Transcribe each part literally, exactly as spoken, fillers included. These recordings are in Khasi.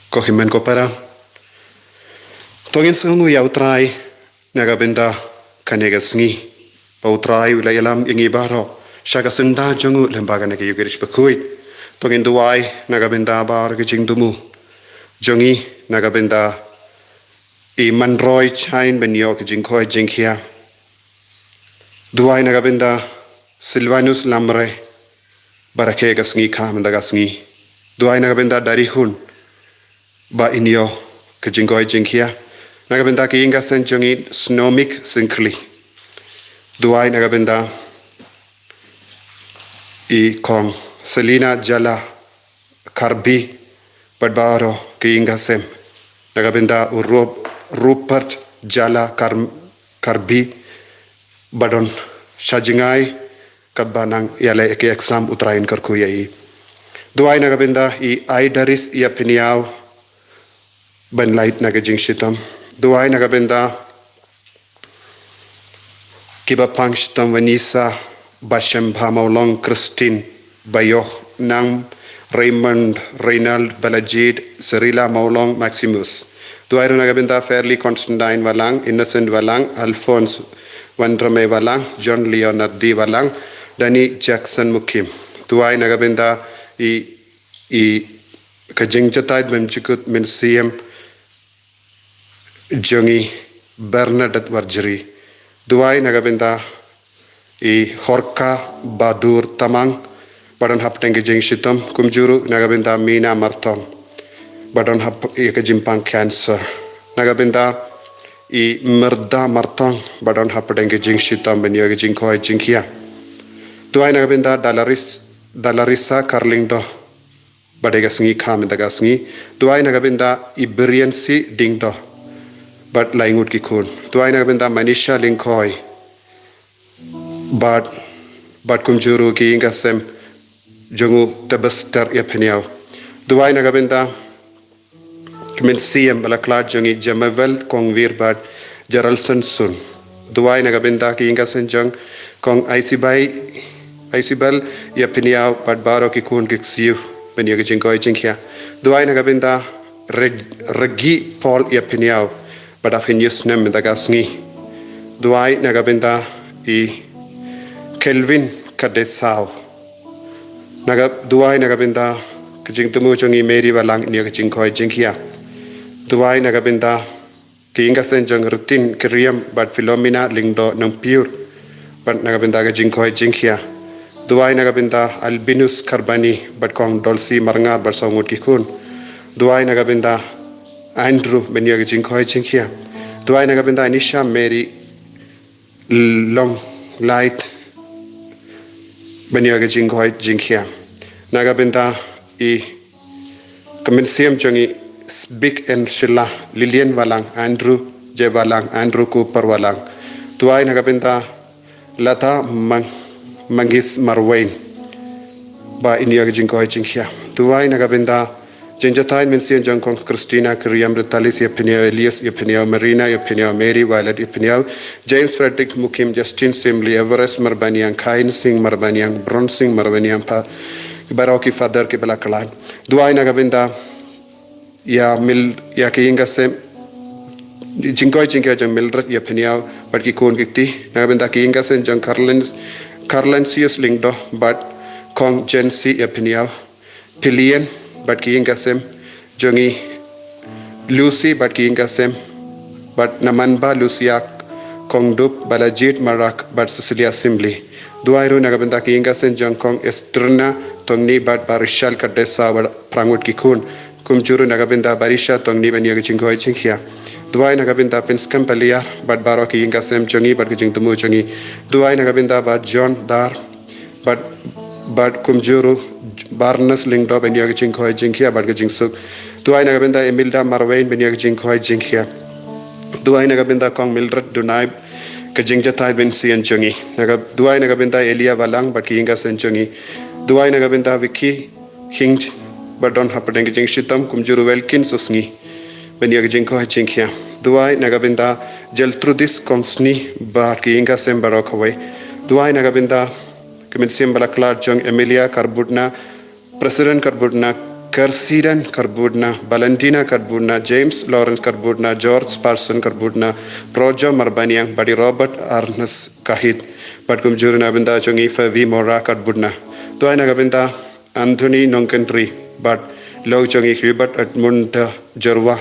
Ko hynmen ko para, to ngin sngewnguh ïa U Trai na ka bynta kane ka sngi, ba U Trai u la ïalam ïa ngi baroh sha ka syndah jong u lyngba kane ka Ïukharist bakhuid. To ngin duwai na ka bynta baroh ka jingthmu jong ngi, na ka bynta i Manroi Chain ban ïoh ka jingkoit jingkhiah. Duwai na ka bynta Silvanus Lamre, ba rakhe ka sngi kha mynta ka sngi. Duwai na ka bynta Dari Hun, ba in ïoh ka jingkoit jingkhiah. Na ka bynta ki ïing ka seng jong ngi Snomik Syngkli. Duwai na ka bynta i Kong Selina Jala Karbi, bad baroh ki ïing ka sem. Na ka bynta u Ru-, Rupert Jala Kar-, Karbi, ba don sha jngai katba nang ïaleh ki exam, U Trai un kyrkhu ïa i. Duwai na ka bynta i Aidaris Ïapynïaw, ban lait na ka jingshitom. Duwai na ka bynta kiba pang shitom: Vanessa Bashemba Mawlong, Christine Bayoh Nang, Raymond Reynald Balajid, Serila Mawlong, Maximus. Duwai ruh na ka bynta Fairly Constantine Walang, Innocent Walang, Alphonse Wandrame Walang, John Leonard D Walang, Danny Jackson Mukim. Duwai na ka bynta i, i ka jingjataid bymjukut mynsiem jong i Bernadette Warjri. Duwai na ka bynta i Horka Badur Tamang, ba don hapdeng ka jingshitom. Kumjuh ruh na ka bynta Mina Martong, ba don hap ïa ka jingpang cancer. Na ka bynta i Merda Martong, ba don hapdeng ka jingshitom ban ïoh ka jingkoit jingkhiah. Duwai na ka bynta Dalaris-, Dalarisa Karlingdoh, ba dei ka sngi kha mynta ka sngi. Duwai na ka bynta i Beriansi Dingdoh bad lai ngut ki khun. Duwai na ka bynta Manisha Lyngkhoi bad, bad kumjuh ruh ki ïing ka sem jong u Tebester Ïapynïaw. Duwai na ka bynta ki mynsiem ba la khlad jong i Jemavel Kongwir bad Jaralson Sun. Duwai na ka bynta ki ïing ka sem jong Kong Aisibai, Aisibel Ïapynïaw bad baroh ki khun ki ksiew ban ïoh ka jingkoit jingkhiah. Duwai na ka bynta Re-, Regi Paul Ïapynïaw, ba dap hynñiew snem mynta ka sngi. Duwai na ka bynta i Kelvin Kadesaw. Na ka, duwai na ka bynta ka jingthmu jong i Mary Walang, in ïoh ka jingkoit jingkhiah. Duwai na ka bynta ki ïing ka sem jong Ritin Kyriam bad Philomena Lyngdoh Nongpyut, bad na ka bynta ka jingkoit jingkhiah. Duwai na ka bynta Albinus Karbani bad Kong Dolsi Marngar bad saw ngut ki khun. Duwai na ka bynta Andrew ban ïoh ka jingkoit jingkhiah. Duwai na ka bynta Anisha Mary Longlait ban ïoh ka jingkoit jingkhiah. Na ka bynta i ka mynsiem jong i Sbik and Sheila, Lilian Walang, Andrew J Walang, Andrew Cooper Walang. Duwai na ka bynta Lata Mang-, Mangis Marwein, ba in ïoh ka jingkoit jingkhiah. Duwai na ka bynta jingjataid mynsiem jong Kong Christina Kyriam, Ritalis Ïapynïaw, Elias Ïapynïaw, Marina Ïapynïaw, Mary Violet Ïapynïaw, James Frederick Mukim, Justin Simli, Everest Marbaniang, Kain Singh Marbaniang, Bron Singh Marbaniang, pa, baroh ki father kiba la khlad. Duwai na ka bynta ïa Mil-, ïa ki ïing ka sem, jingkoit jingkhiah jong Mildred Ïapynïaw bad ki khun ki kti. Na ka bynta ki ïing ka sem jong Carlin Carlansius Lyngdoh bad Kong Jency Ïapynïaw, Pilian bad ki ïing ki sem jong i, Lucy bad ki ïing ki sem, bad Namanba Lucia, Kong Dup, Balajied Marak bad Cecilia Syiemlieh. Duwai ruh na ka bynta ki ïing ki sem jong Kong Estrina Tongni bad Bah Richard Kardesa bad phra ngut ki khun. Kumjuh ruh na ka bynta Bah Richard Tongni ban ïoh ka jingkoit jingkhiah. Duwai na ka bynta Pynskhem Paliar bad baroh ki ïing ki sem jong i bad ka jingthmu jong i. Duwai na ka bynta Bah John Dar bad, bad kumjuh ruh Barnes Lyngdoh ban ïoh ka jingkoit jingkhiah bad ka jingsuk. Duwai na ka bynta Imelda Marwein ban ïoh ka jingkoit jingkhiah. Duwai na ka bynta Kong Mildred Dunai, ka jingjahthait mynsiem jong i. Na ka, duwai na ka bynta Elia Balang bad ki ïing ki sem jong i. Duwai na ka bynta Vicky Hinge bad don hapdeng ka jingshitom, kumjuh ruh Wilkins Susngi ban ïoh ka jingkoit jingkhiah. Duwai na ka bynta Gertrudis Kongsni bad ki ïing ki sem baroh kawei. Duwai na ka bynta ka mynsiem ba la khlad jong Emilia Karbutna, President Karbutna, Kersidan Karbutna, Valentina Karbutna, James Lawrence Karbutna, George Parson Karbutna, Projo Marbaniang bad i Robert Ernest Kahit. Bad kumjuh ruh na ka bynta jong i Favi Mora Karbutna. Duwai na ka bynta Anthony Nongkynrih bad lok jong i Hubert Edmund Jyrwa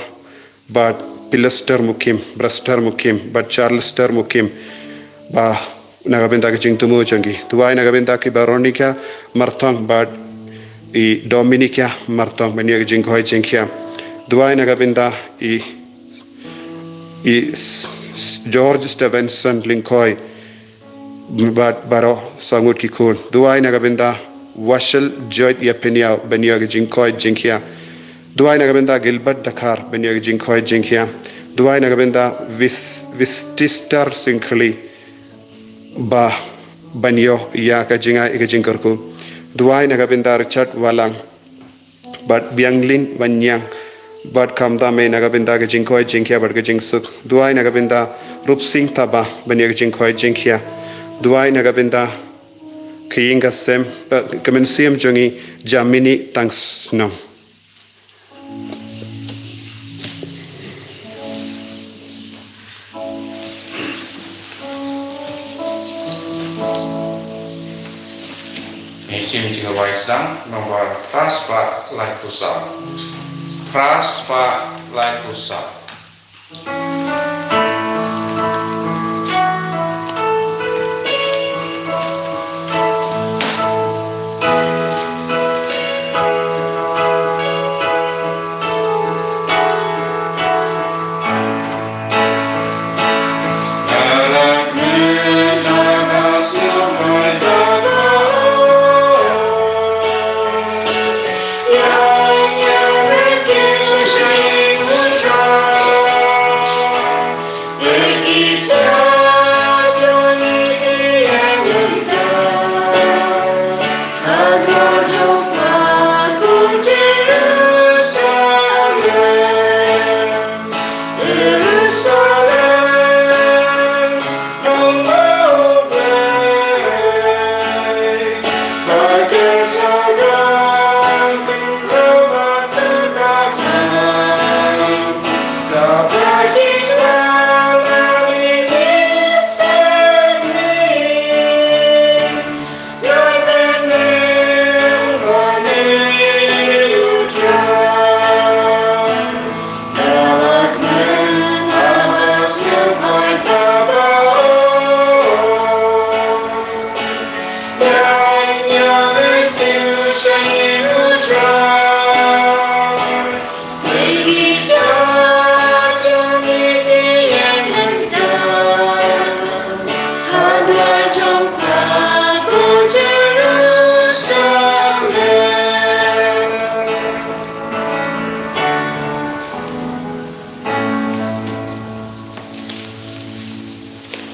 bad Pilester Mukim, Brester Mukim bad Charlester Mukim, ba na ka bynta ka jingthmu jong ki. Duwai na ka bynta ki Veronica Martong bad i Dominica Martong ban ïoh ka jingkoit jingkhiah. Duwai na ka bynta i, i S-, S-, George Stevenson Lyngkhoi bad baroh saw ngut ki khun. Duwai na ka bynta Washel Joy Ïapynïaw ban ïoh ka jingkoit jingkhiah. Duwai na ka bynta Gilbert Dkhar ban ïoh ka jingkoit jingkhiah. Duwai na ka bynta Vis-, Vististar Syngkhli ba ban ïoh ïa ka jingai ka jingkyrkhu. Duwai na ka bynta Richard Walang bad Bianglin Wanniang bad khamtam eh na ka bynta ka jingkoit jingkhiah bad ka jingsuk. Duwai na ka bynta Rupsing Taba ban ïoh ka jingkoit jingkhiah. Duwai na ka bynta ka ïing ka sem, eh, ka mynsiem jong i Jamini Tangsnom. Ngi shim jingrwai sdang nombor phra spah laiphew saw. Phra spah laiphew saw.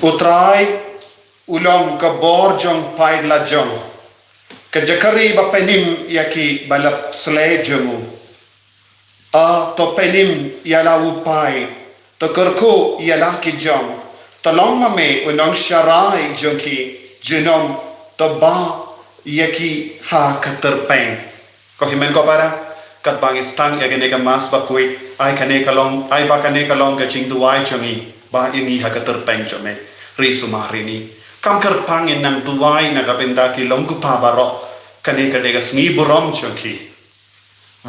U Trai u long ka bor jong paid la jong, ka jakari ba pynim ïa ki ba la sleh jong u. A, to pynim ïa la u paid, to kyrkhu ïa la ki jong, to long ma me u nongsharai jong ki, junom to bah ïa ki ha ka tyrpeng. Ko hynmen ko para, katba ngi sdang ïa kane ka Mass bakhuid, ai kane ka long, ai ba kane ka long ka jingduwai jong ngi, bah ïa ngi ha ka tyrpeng jong me. Ri sumar ïa ngi. Kam kyrpang ngin nang duwai na ka bynta ki long kpa baroh. Kane ka dei ka sngi burom jong ki.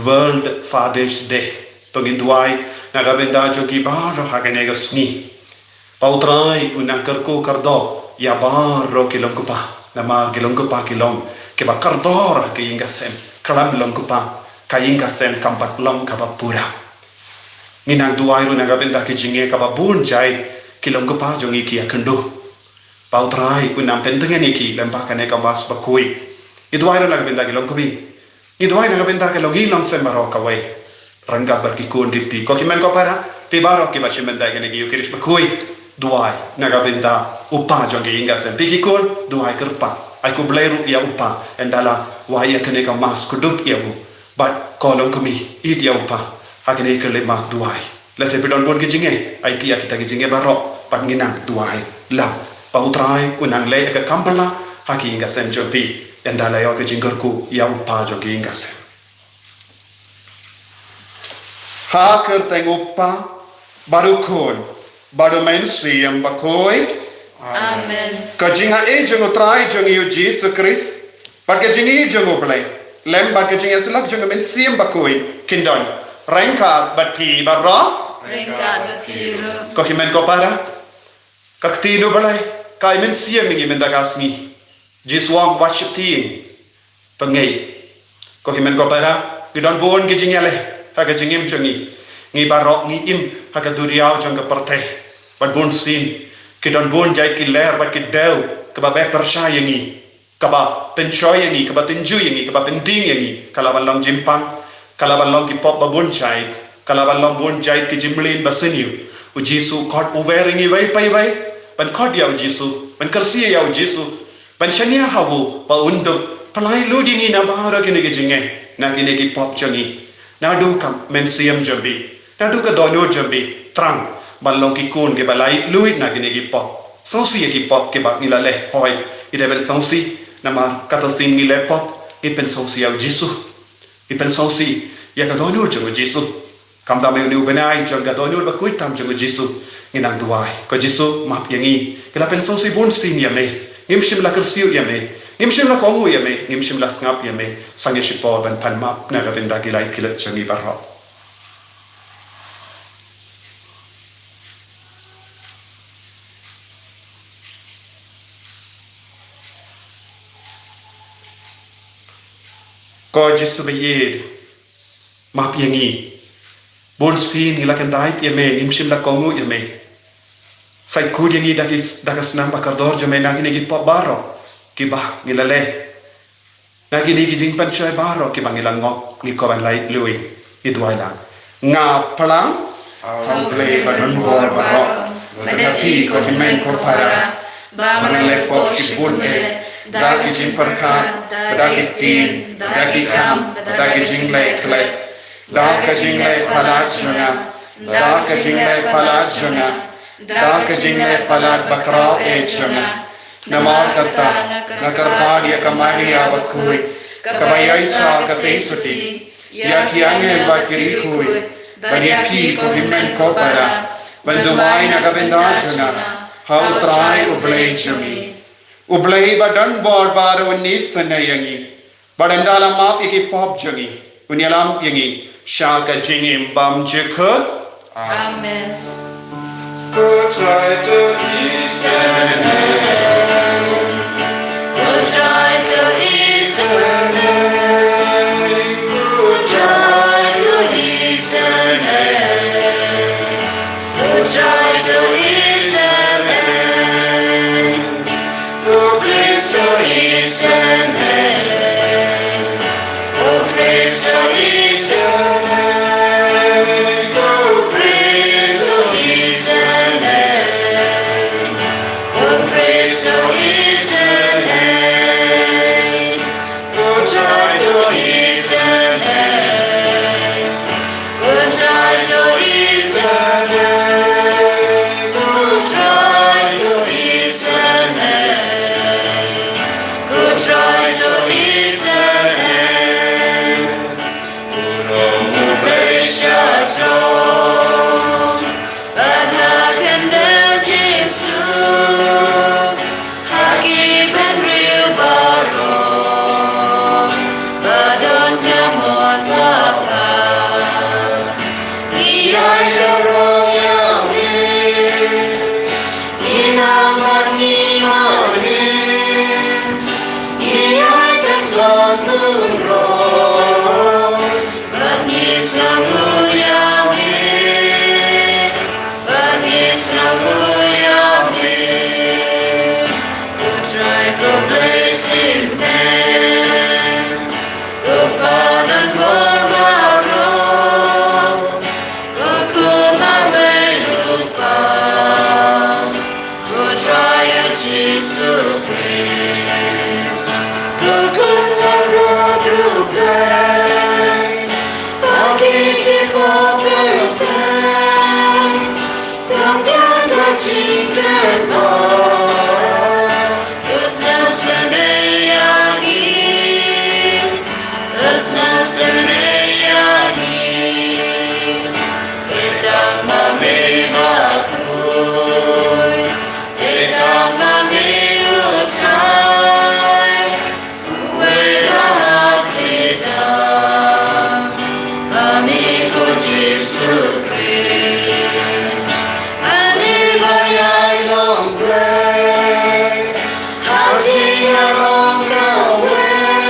World Father's Day. To ngin duwai na ka bynta jong ki baroh ha kane ka sngi. Ba U Trai un nang kyrkhu kyrdoh ïa baroh ki long kpa. Namar ki long kpa ki long kiba kordor ha ka ïing ka sem. Khlem long kpa ka ïing ka sem kam pat long kaba pura. Ngin nang duwai ruh na ka bynta ki jingeh kaba bun jait ki long kpa jong ngi ki ïakynduh. Ba U Trai un nang pyntngen ïa ki lyngba kane ka Mass bakhuid. Ngi duwai ruh na ka bynta ki long kmie. Ngi duwai na ka bynta ki long ïing long sem baroh kawei. Ryngkat bad ki khun ki kti. Ko hynmen ko para, phi baroh kiba shim bynta ïa kane ka Eucharist bakhuid. Duwai na ka bynta u kpa jong ka ïing ka sem. Phi ki khun, duwai kyrpad. Ai khublei ruh ïa u kpa. Ynda la wai ïa kane ka Mass kdup ïa u. Bad ko long kmie, ïeit ïa u kpa. Ha kane ka khyllipmat duwai. Lehse phi don bun ki jingeh, aiti ïa kita ki jingeh baroh, bad ngin nang duwai lang. Ba U Trai un nang leh ïa ka kam phylla ha ki ïing ka sem jong phi, ynda la ïoh ka jingkyrkhu ïa u kpa jong ki ïing ka sem. Ha ka kyrteng u Kpa, bad u Khun, bad u Mynsiem Bakhuid. Amen. Ka jingaiei jong U Trai jong ngi U Jisu Khrist, bad ka jingïeit jong U Blei, lem bad ka jingïasyllok jong U Mynsiem Bakhuid, kin don ryngkat bad phi baroh. Ryngkat bad phi ruh. Ko hynmen ko para, ka ktien U Blei ka ai mynsiem ïa ngi mynta ka sngi. Jisu u ong, wat sheptieng, to ngeit. Ko hynmen ko para, ngi don bun ki jingïaleh ha ka jingim jong ngi. Ngi baroh ngi im ha ka duriaw jong ka pyrthei. Bad bunsien ki don bun jait ki ler bad ki dew kiba beh pyrshah ïa ngi, kaba pynshoi ïa ngi, kaba tynjuh ïa ngi, kaba pyndieng ïa ngi. Ka lah ban long jingpang, ka lah ban long ki pop ba bun jait, ka lah ban long bun jait ki jingmlien ba sniew. U Jisu u khot uwei ïa ngi wei pa wei ban khot ïa U Jisu, ban kyrsiew ïa U Jisu, ban shaniah ha u ba un dup pyllait lut ïa ngi na baroh kine ki jingeh, na kine ki pop jong ngi. Naduh ka mynsiem jong phi, naduh ka dohnud jong phi, thrang ban long ki khun kiba laitluid na kine ki pop. Sngewsih ïa ki pop kiba ngi la leh, hooid, ngi dei ban sngewsih, namar kata sien ngi leh pop, ngi pynsngewsih ïa U Jisu. Ngi pynsngewsih ïa ka dohnud jong U Jisu. Khamtam ïa une u bnai jong ka dohnud bakhuid tam jong U Jisu, ngin nang duwai. Ko Jisu, map ïa ngi. Ngi la pynsngewsih bunsien ïa me. Ngim shym la kyrsiew ïa me. Ngim shym la kohnguh ïa me. Ngim shym la sngap ïa me. Sangeh shipor ban pan map na ka bynta ki lait ki lait jong ngi baroh. Ko Jisu ba ïeit, map ïa ngi. Bunsien ngi la kyndait ïa me, ngim shym la kohnguh ïa me. Sa khuid ïa ngi da ki, da ka snam ba kordor jong me na kine ki pop baroh kiba ngi la leh, na kine ki jingpynshoi baroh kiba ngi la ngop, ngi kwah ban laitluid. Ngi duwai lang. Nga phlang ha U Blei ba donbor baroh, bad ha phi ko hynmen ko para, ba nga la leh pop shibun eh, da ki jingpyrkhat, da ki ktien, da ki kam, da ki jingleh khleh, da ka jingleh palat jong nga, da ka jingleh palat jong nga, da ka jingleh palat bakhraw eh jong nga. Namar kata nga kyrpad ïa ka Maria bakhuid, kaba ïaishah katei sotti, ïa ki angel bad ki riewkhuid, bad ïa phi ko hynmen ko para, ban duwai na ka bynta jong nga ha U Trai U Blei jong ngi. U Blei ba donbor baroh un isynei ïa ngi, bad un da la map ïa ki pop jong ngi, un ïalam ïa ngi sha ka jingim bymjukut. Amen. Ko Trai to isynei, ko Trai to isynei, ko Trai to isynei, ko Trai to isynei. O Khrist to isynei, O Khrist to isynei, O Khrist to isynei, O Khrist to isynei. Ko Trai to isynei, ko Trai to isynei, ko Trai to isynei, ko Trai to Bad ngi sngewnguh ïa me, bad ngi sngewnguh ïa me. Ko Trai ko Blei Symbeh, ko Kpa don bor baroh, ko Khun marwei lypa, ko Trai Jisu Khrist, ko Khun baroh U Blei, bad ngi ki paw kyrteng, to khlad ka jingkyrpad, to sngewsynei ïa ngi, to sngewsynei ïa ngi. Kyrteng ma me bakhuid, kyrteng ma me U Trai, uwei ba ha kyrteng ma me ko Jisu Khrist, ma me ba ïai long Blei ha jingïalong kawei.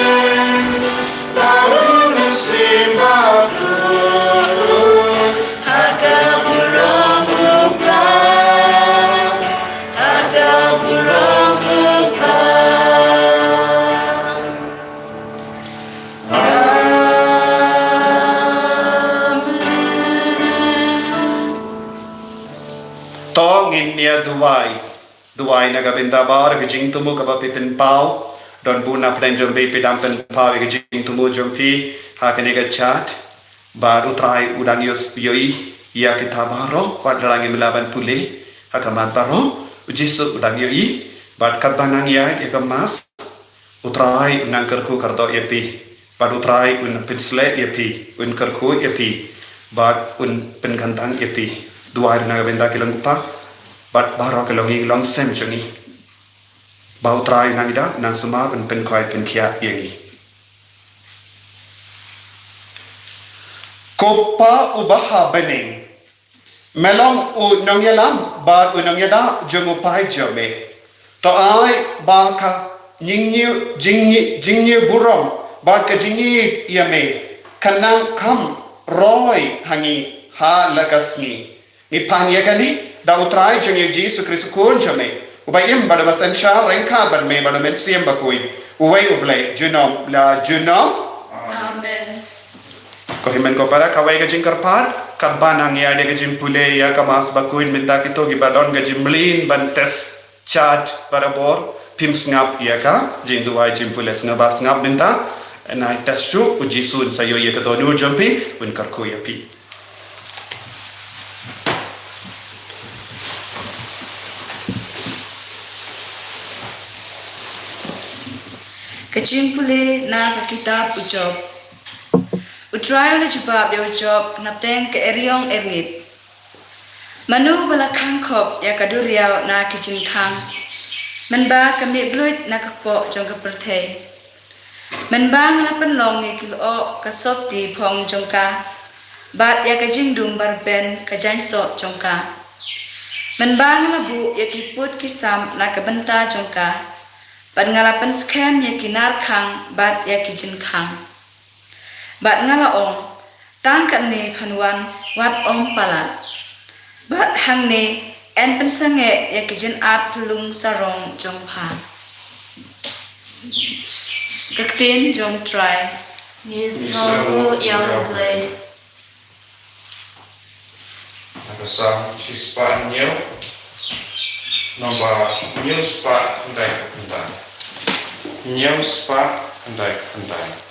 Baroh mynsiem bakhuid ha ka burom U Kpa, ha ka burom U Kpa. Amen. To ngin ïa duwai. Duwai na ka bynta baroh ka jingthmu kaba phi pynpaw. Don bun na pdeng jong phi, phi dang pynpaw ïa ka jingthmu jong phi ha kane ka chat. Bad U Trai u dang ïoh, ïohi ïa kita baroh, wat la ngi mih ban pule ha khmat baroh. U Jisu u dang ïohi. Bad katba nang ïaid ïa ka Mass, U Trai un nang kyrkhu kyrdoh ïa phi. Bad U Trai un pynsleh ïa phi, un kyrkhu ïa phi, bad un pynkyntang ïa phi. Duwai na ka bynta ki long kpa bad baroh ki longïing longsem jong ngi. Ba U Trai nang ïada, nang sumar, un pynkhuid pynkhiah ïa ngi. Ko Kpa uba ha bneng, me long u nongïalam bad u nongïada jong u paid jong me. To ai ba ka jingñiew, jingñiew, jingñiewburom bad ka jingïeit ïa me kan nang kham roi ha ngi ha la ka sngi. Ngi pan ïa kane da U Trai jong ngi U Jisu Khrist U Khun jong me, uba im bad uba synshar ryngkat bad me bad U Mynsiem Bakhuid, uwei U Blei junom la junom. Amen. Ko hynmen ko para, kawei ka jingkyrpad, katba nang ïaid ïa ka jingpule ïa ka Mass bakhuid mynta, kito kiba don ka jingmlien ban test chat barabor, phim sngap ïa ka jingduwai jingpule. Sngap ba sngap mynta, nai test shuh, U Jisu un sa ïohi ïa ka dohnud jong phi, un kyrkhu ïa phi. Ka jingpule na ka kitab u Job. U Trai u la jubab ïa u Job napdeng ka eriong erngit. Mano ba la khang khop ïa ka duriaw na ki jingkhang, mynba ka mih bluit na ka kpoh jong ka pyrthei? Mynba nga la pynlong ïa ki lyoh ka sopti phong jong ka, bad ïa ka jingdum ba rben ka jaiñsoh jong ka. Mynba nga la buh ïa ki pud ki sam na ka bynta jong ka, bad nga la pynskhem ïa ki narkhang bad ïa ki jingkhang. Bad nga la ong, tang katne phan wan, wat ym palat. Bad hangne yn pynsangeh ïa ki jingïap phyllung sarong jong pha. Ka ktien jong U Trai. Ngi sngewnguh ïa U Blei. Na ka Salm shispah hynñiew, nombar hynñiew spah khyndai khyndai. Hynñiew spah khyndai khyndai.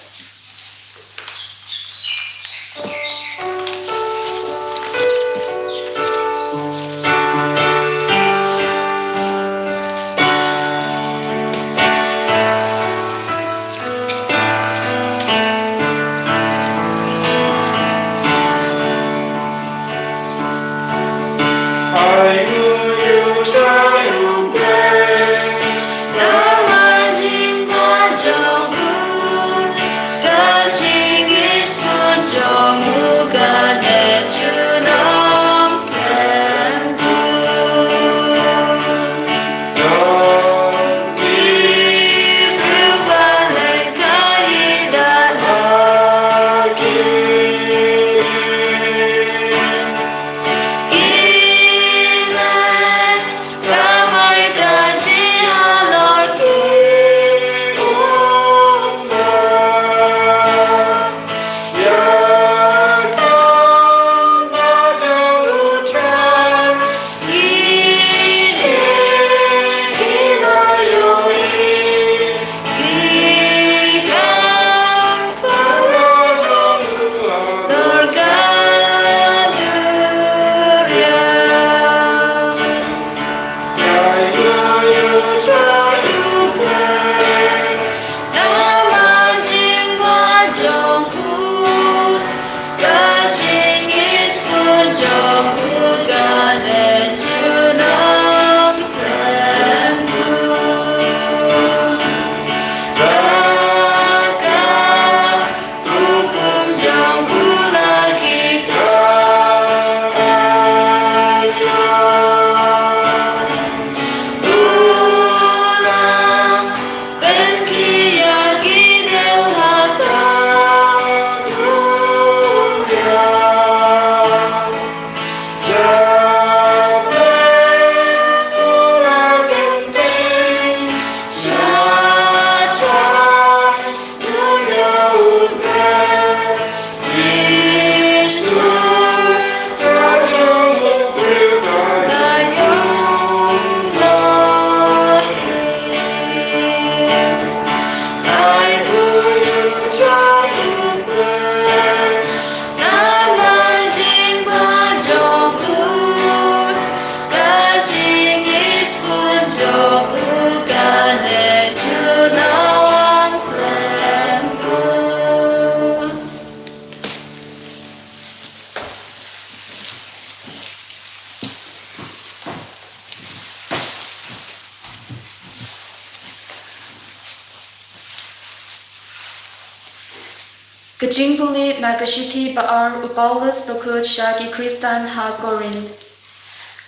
Ka jingpule na ka shithi ba ar u Paulus bakut sha ki Khristan ha Korinth.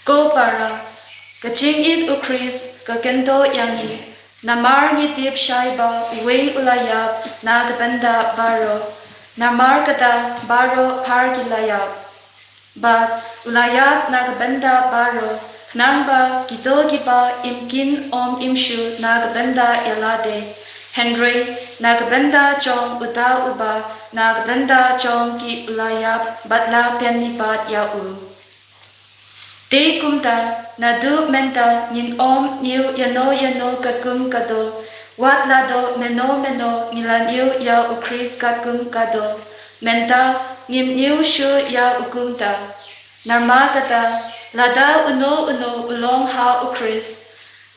Ko para, ka jingïeit u Khrist ka kyntu ïa ngi, namar ngi tip shai ba uwei u la ïap na ka bynta baroh, namar kata baroh phar ki la ïap. Bad u la ïap na ka bynta baroh, khnang ba kito kiba im kin ym im shuh na ka bynta ïa lade, hynrei na ka bynta jong uta uba na ka bynta jong ki u la ïap bad la pynïap ïa u. Te kumta, naduh mynta ngin ym ñiew ïano ïano katkum ka doh, wat la doh mynno mynno ngi la ñiew ïa u Khrist katkum ka doh, mynta ngim ñiew shuh ïa u kumta. Namar kata, lada uno uno u long ha u Khrist,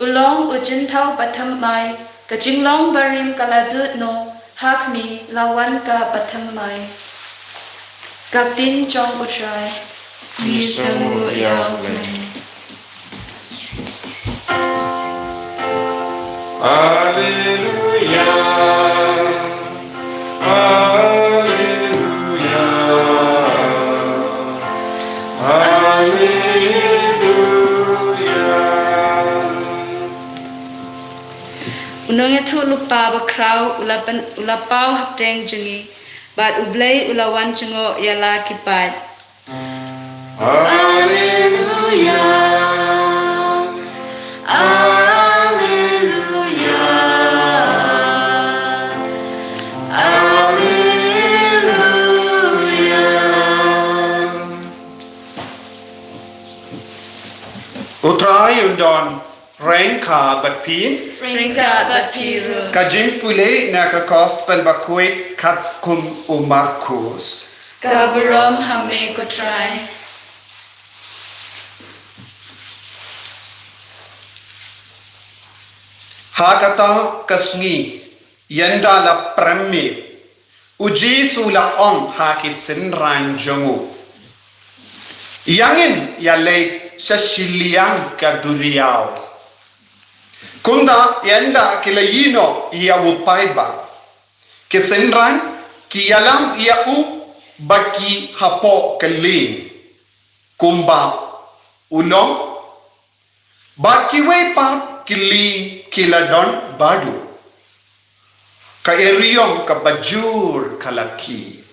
u long u jingthaw bathymmai, ka jinglong barim ka la dud noh, ha khmih la wan ka bathymmai. Ka ktien jong U Trai. Ngi sngewnguh ïa U Blei. Alleluia. Alleluia. Alleluia. U nongïathuhlypa bakhraw u la pyn-, u la paw hapdeng jong ngi, bad U Blei u la wan jngoh ïa la ki paid. Alleluia. Alleluia. Alleluia. U Trai un don ryngkat bad phi. Ryngkat bad phi ruh. Ka jingpule na ka Gospel bakhuid katkum u Markus. Ka burom ha me ko Trai. Ha kata ka sngi, ynda la prem miet, U Jisu la ong ha ki synran jong u, ïa ngin ïaleit sha shiliang ka duriaw. Kumta ynda ki la ïehnoh ïa u paidbah, ki synran ki ïalam ïa u ba ki hapoh ka lieng, kumba u long. Bad kiwei pat ki lieng ki la don bad u. Ka eriong kaba jur ka la khih,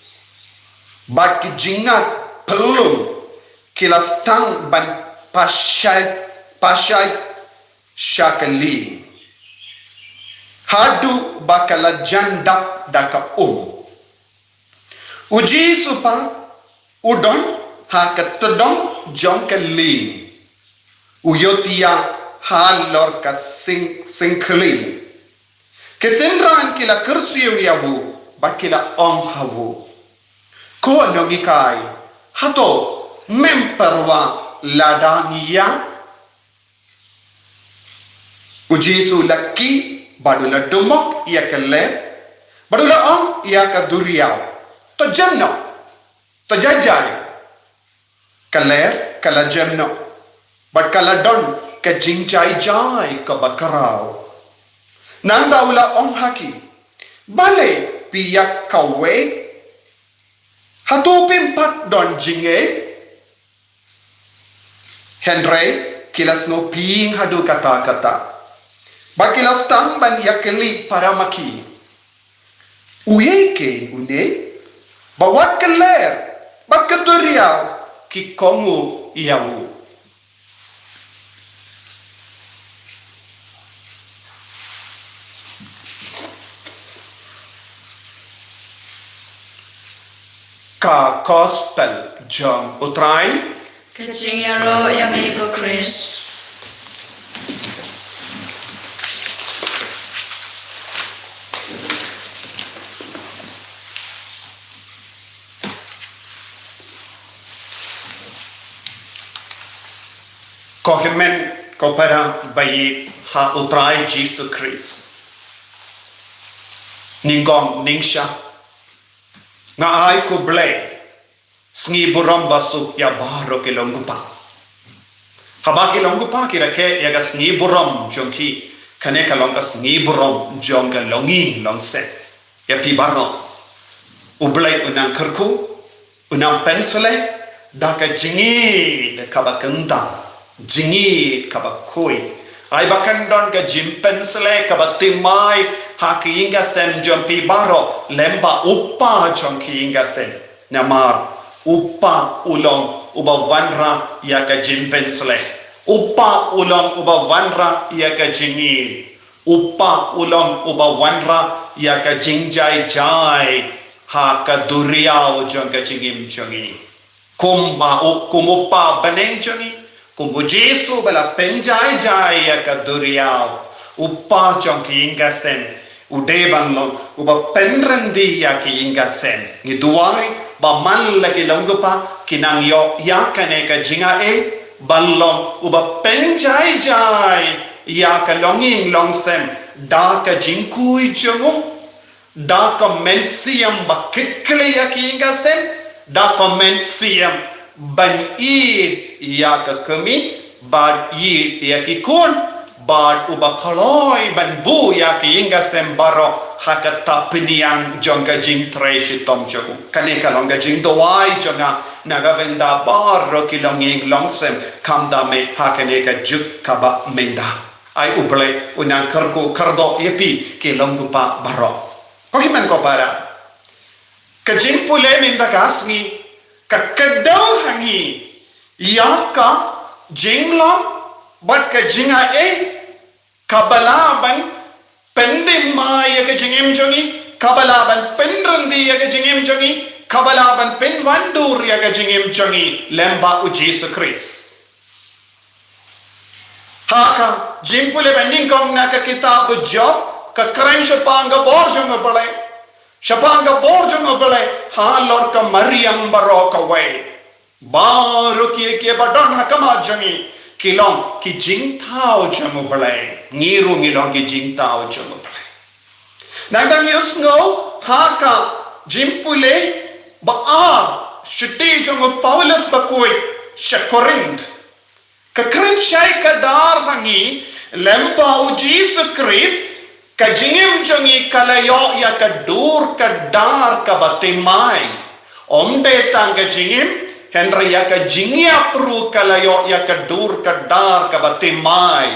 bad ki jingat phyllung ki la sdang ban pashai, pashai sha ka lieng, haduh ba ka la jan dap da ka um. U Jisu pat u don ha ka tdong jong ka lieng, u ïohthiah halor ka syng-, syngkli. Ki synran ki la kyrsiew ïa u, bad ki la ong ha u, Ko nonghikai, hato mem pyrwa lada ngi ïap? U Jisu la khih bad u la dumok ïa ka lyer, bad u la ong ïa ka duriaw, To jem noh, to jai jai. Ka lyer ka la jem noh, bad ka la don ka jingjai jai kaba khraw. Nangta u la ong ha ki, Balei phi ïa kawei? Hato phim pat don jingngeit? Hynrei ki la sngewbha haduh katta katta, bad ki la sdang ban ïakylli para ma ki, Uei keiñ une, ba wat ka lyer bad ka duriaw ki kohnguh ïa u? Ka Gospel jong U Trai. Ka jingïaroh ïa me ko Khrist. Ko hynmen ko para ba ïeit ha U Trai Jisu Khrist, nyngkong nyngshah nga ai khublei, sngi burom ba suk ïa baroh ki longkpa. Haba ki longkpa ki rakhe ïa ka sngi burom jong ki, kane ka long ka sngi burom jong ka longïing longsem ïa phi baroh. U Blei u nang kyrkhu, u nang pynsleh da ka jingïeit kaba kyntang, jingïeit kaba khuid. Ai ba kan don ka jingpynsleh kaba thymmai ha ki ïing ki sem jong phi baroh lem bad u Kpa jong ki ïing ki sem. Namar u Kpa u long uba wanrah ïa ka jingpynsleh. U Kpa u long uba wanrah ïa ka jingïeit. U Kpa u long uba wanrah ïa ka jingjai jai ha ka duriaw jong ka jingim jong ngi. Kum ba u, kum u Kpa bneng jong ngi, kum u Jisu ba la pynjai jai ïa ka duriaw, u Kpa jong ki ïing ki sem u dei ban long uba pynryndi ïa ki ïing ki sem. Ngi duwai ba man la ki long u Kpa ki nang ïoh ïa kane ka jingaiei ban long uba pynjai jai ïa ka longïing longsem da ka jingkhuid jong u, da ka mynsiem ba kitkhlieh ïa ki ïing ki sem, da ka mynsiem ban ïeit ïa ka kmie bad ïeit ïa ki khun, bad uba kloi ban buh ïa ki ïing ki sem baroh ha ka tapniang jong ka jingtrei shitom jong u. Kane ka long ka jingduwai jong nga na ka bynta baroh ki longïing longsem, khamtam eh ha kane ka juk kaba mynta. Ai u Blei u nang kyrkhu kyrdoh ïa phi ki long u Kpa baroh. Ko hynmen ko para, ka jingpule mynta ka sngi ka kdew ha ngi ïa ka jinglong bad ka jingaiei kaba lah ban pynthymmai ïa ka jingim jong ngi, kaba lah ban pynryndi ïa ka jingim jong ngi, kaba lah ban pynwandur ïa ka jingim jong ngi lem bad u Jisu Khrist. Ha ka jingpule ba nyngkong na ka kitab u Job, ka kren shaphang ka bor jong u Blei. Shaphang ka bor jong u Blei halor ka mariang baroh kawei. Baroh kiei kiei ba don ha khmat jong ngi ki long ki jingthaw jong u Blei. Ngi ruh ngi long ki jingthaw jong u Blei. Nangta ngi ïohsngew ha ka jingpule ba ar shithi jong u Paulus bakhuid sha Korinth. Ka kren shai kdar ha ngi lem bad u Jisu Khrist, ka jingim jong ngi ka la ïoh ïa ka dur ka dar kaba thymmai. Ym dei tang ka jingim, hynrei ïa ka jingïap ruh ka la ïoh ïa ka dur ka dar kaba thymmai.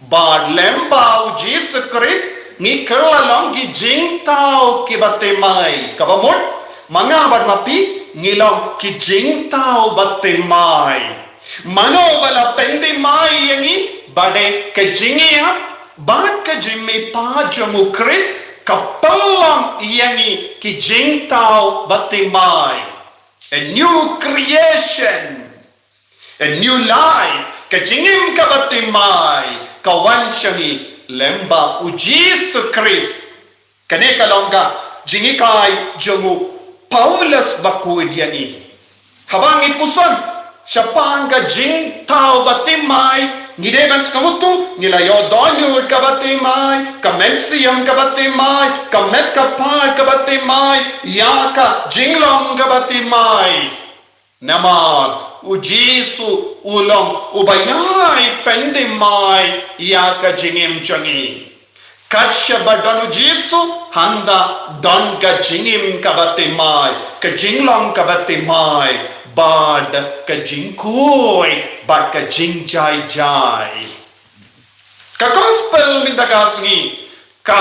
Bad lem bad u Jisu Khrist ngi kylla long ki jingthaw kiba thymmai. Kaba mut, ma nga bad ma phi ngi long ki jingthaw ba thymmai. Mano ba la pynthymmai ïa ngi? Ba dei ka jingïap bad ka jingmihpat jong u Khrist ka pynlong ïa ngi ki jingthaw ba thymmai. A new creation. A new life, ka jingim kaba thymmai ka wan sha ngi lem bad u Jisu Khrist. Kane ka long ka jinghikai jong u Paulus bakhuid ïa ngi. Haba ngi puson shaphang ka jingthaw ba thymmai, ngi dei ban sngewthuh ngi la ïoh dohnud kaba thymmai, ka mynsiem kaba thymmai, ka met ka phad kaba thymmai ïa ka jinglong kaba thymmai. Namar u Jisu u long uba ïai pynthymmai ïa ka jingim jong ngi. Kat shaba don u Jisu, hangta don ka jingim kaba thymmai, ka jinglong kaba thymmai, bad ka jingkhuid bad ka jingjai jai. Ka gospel mynta ka sngi ka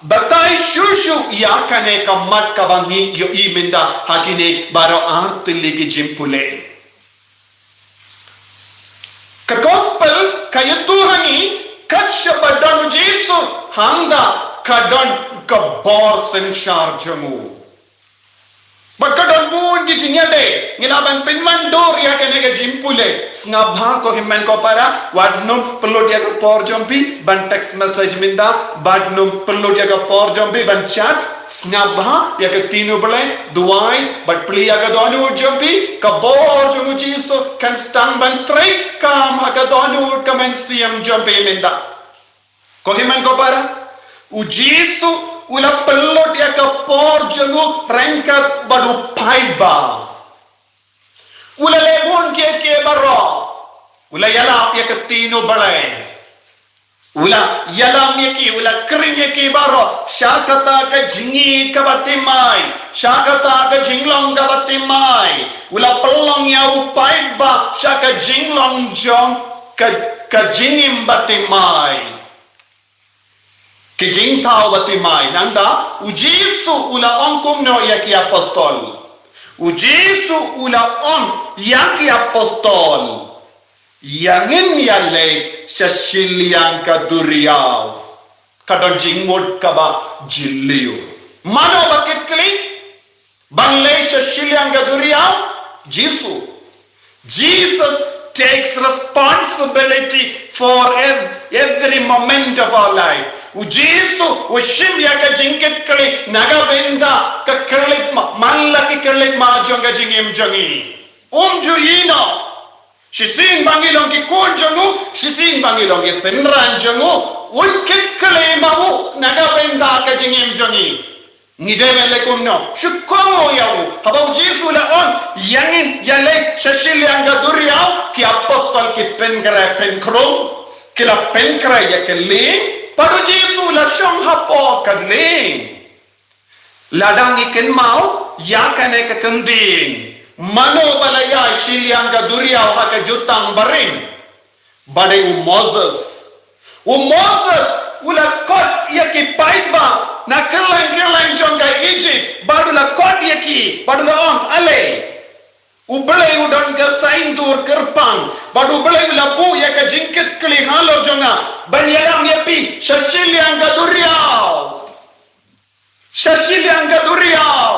batai shuh shuh ïa kane ka mat kaba ngi ïohi mynta ha kine baroh ar tylli ki jingpule. Ka gospel ka ïathuh ha ngi kat shaba don u Jisu, hangta ka don ka bor synshar jong u. Bad ka don bun ki jingïadei, ngi lah ban pynwandur ïa kane ka jingpule. Sngap bha ko hynmen ko para, wat nym pynlut ïa ka por jong phi ban text message mynta, wat nym pynlut ïa ka por jong phi ban chat. Sngap bha ïa ka ktien u Blei, duwai bad plie ïa ka dohnud jong phi, ka bor jong u Jisu kan sdang ban treikam ha ka dohnud ka mynsiem jong phi mynta. Ko hynmen ko para, u Jisu u la pynlut ïa ka por jong u ryngkat bad u paidbah. U la leh bun kiei kiei baroh. U la ïalap ïa ka ktien u Blei. U la ïalam ïa ki, u la khring ïa ki baroh sha kata ka jingïeit kaba thymmai, sha kata ka jinglong kaba thymmai. U la pynlong ïa u paidbah sha ka jinglong jong ka, ka jingim ba thymmai, ka jingthaw ba thymmai. Nangta u Jisu u la ong kumno ïa ki apostol? U Jisu u la ong ïa ki apostol, ïa ngin ïaleit sha shiliang ka duriaw. Ka don jingmut kaba jylliew. Mano ba kit kylli ban leit sha shiliang ka duriaw? Jisu. Jesus takes responsibility for ev- every moment of our life. U Jisu u shim ïa ka jingkit kylli na ka bynta ka khyllipmat, man la ki khyllipmat jong ka jingim jong ngi. Um ju ïehnoh. Shisien ba ngi long ki khun jong u, shisien ba ngi long ki synran jong u, un kit kylli ma u na ka bynta ka jingim jong ngi. Ngi dei ban leh kumno? Shu kohnguh ïa u. Haba u Jisu u la ong ïa ngin ïaleit sha shiliang ka duriaw, ki apostol ki pynkhreh pynkhrum, ki la pynkhreh ïa ka lieng. Bad u Jisu u la shong hapoh ka lieng. Lada ngi kynmaw ïa kane ka kyntien, mano ba la ïaid shiliang ka duriaw ha ka jutang barim? Ba dei u Moses. U Moses u la khot ïa ki paidbah na kylleng kylleng jong ka Egypt, bad u la khot ïa ki, bad u la ong, ale, U Blei u don ka saiñdur kyrpang, bad U Blei u la buh ïa ka jingkit kylli halor jong nga ban ïalam ïa phi sha shiliang ka duriaw. Sha shiliang ka duriaw.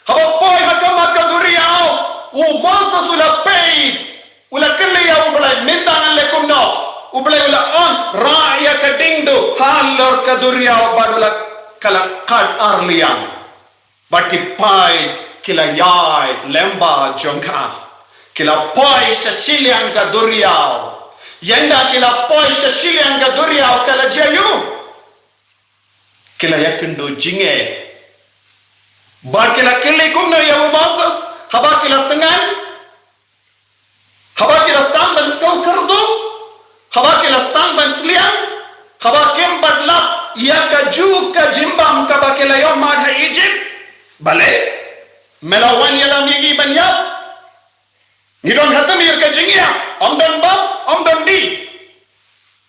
Haba poi ha khmat ka duriaw, u Moses u la peit, u la kylli ïa U Blei, mynta ngan leh kumno? U Blei u la ong, rah ïa ka diengduh halor ka duriaw, bad u la, ka la khad ar liang. Bad ki paid ki la ïaid lem bad jong ka. Ki la poi sha shiliang ka duriaw. Ynda ki la poi sha shiliang ka duriaw, ka la jia aïu? Ki la ïakynduh jingeh. Bad ki la kylli kumno ïa u Moses, haba ki la thngan? Haba ki la sdang ban sngewkyrduh, haba ki la sdang ban sliang, haba kim pat lap ïa kajuh ka jingbam kaba ki la ïoh mad ha Egypt. Balei? Me la wan ïalam ïa ngi ban ïap? Ngi don ha tmier ka jingïap, ym don bam, ym don dih.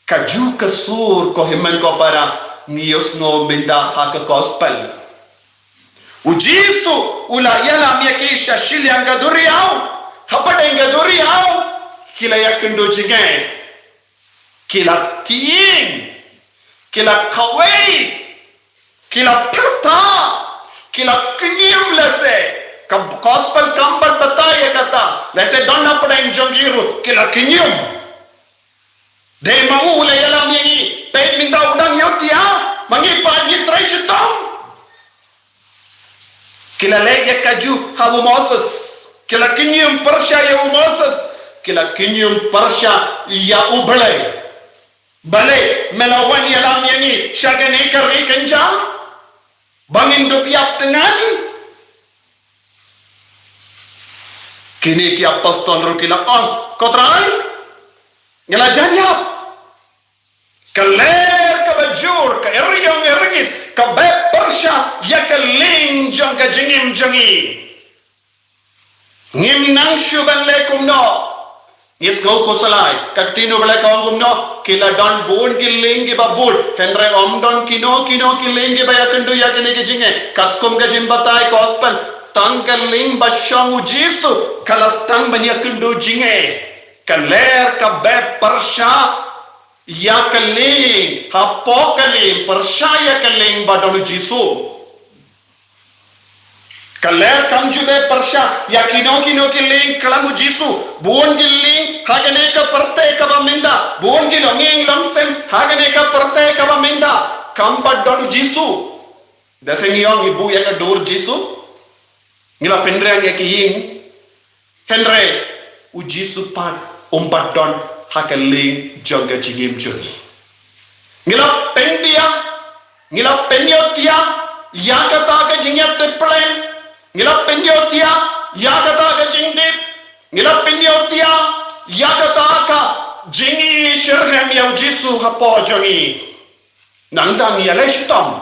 Kajuh ka sur, ko hynmen ko para, ngi ïohsngew mynta ha ka gospel. U Jisu u la ïalam ïa ki sha shiliang ka duriaw, hapdeng ka duriaw, ki la ïakynduh jingeh. Ki la tieng, ki la kawei, ki la pyrta, ki la kñium lehse. Ka gospel kam pat batai ïa kata, lehse don hapdeng jong ki ruh, ki la kñium. Dei ma u u la ïalam ïa ngi, peit mynta u dang ïoh tia, ma ngi pat ngi trei shitom. Ki la leh ïa kajuh ha u Moses, ki la kñium pyrshah ïa u Moses, ki la kñium pyrshah ïa U Blei. Balei me la wan ïalam ïa ngi sha kane ka ri kynja ba ngin dup ïap thngan? Kine ki apostol ruh ki la ong, ko Trai, ngi la jan ïap. Ka ler kaba jur, ka eriong eringit, ka beh pyrshah ïa ka lieng jong ka jingim jong ngi. Ngim nang shuh ban leh kumno. Ngi sngew khuslai, ka ktien U Blei ka ong kumno, ki la don bun ki lieng kiba bud, hynrei ym don kino kino ki lieng kiba ïakynduh ïa kine ki jingeh. Katkum ka jingbatai gospel, tang ka lieng ba shong u Jisu ka la sdang ban ïakynduh jingeh. Ka ler ka beh pyrshah ïa ka lieng, hapoh ka lieng, pyrshah ïa ka lieng ba don u Jisu. Ka ler kam ju beh pyrshah ïa kino kino ki lieng khlem u Jisu. Bun ki lieng ha kane ka pyrthei kaba mynta, bun ki longïing longsem ha kane ka pyrthei kaba mynta, kam pat don u Jisu. Da shen ngi ong ngi buh ïa ka dur Jisu, ngi la pynrem ïa ki ïing. Hynrei u Jisu pat um pat don ha ka lieng jong ka jingim jong ngi. Ngi la pyndiah, ngi la pynïoh tia ïa kata ka jingïatiphleng. Ngi la pynïoh tia ïa kata ka jingdip. Ngi la pynïoh tia ïa kata ka Jingïasyrhem ïa u Jisu hapoh jong ngi. Nangta ngi ïaleh shitom.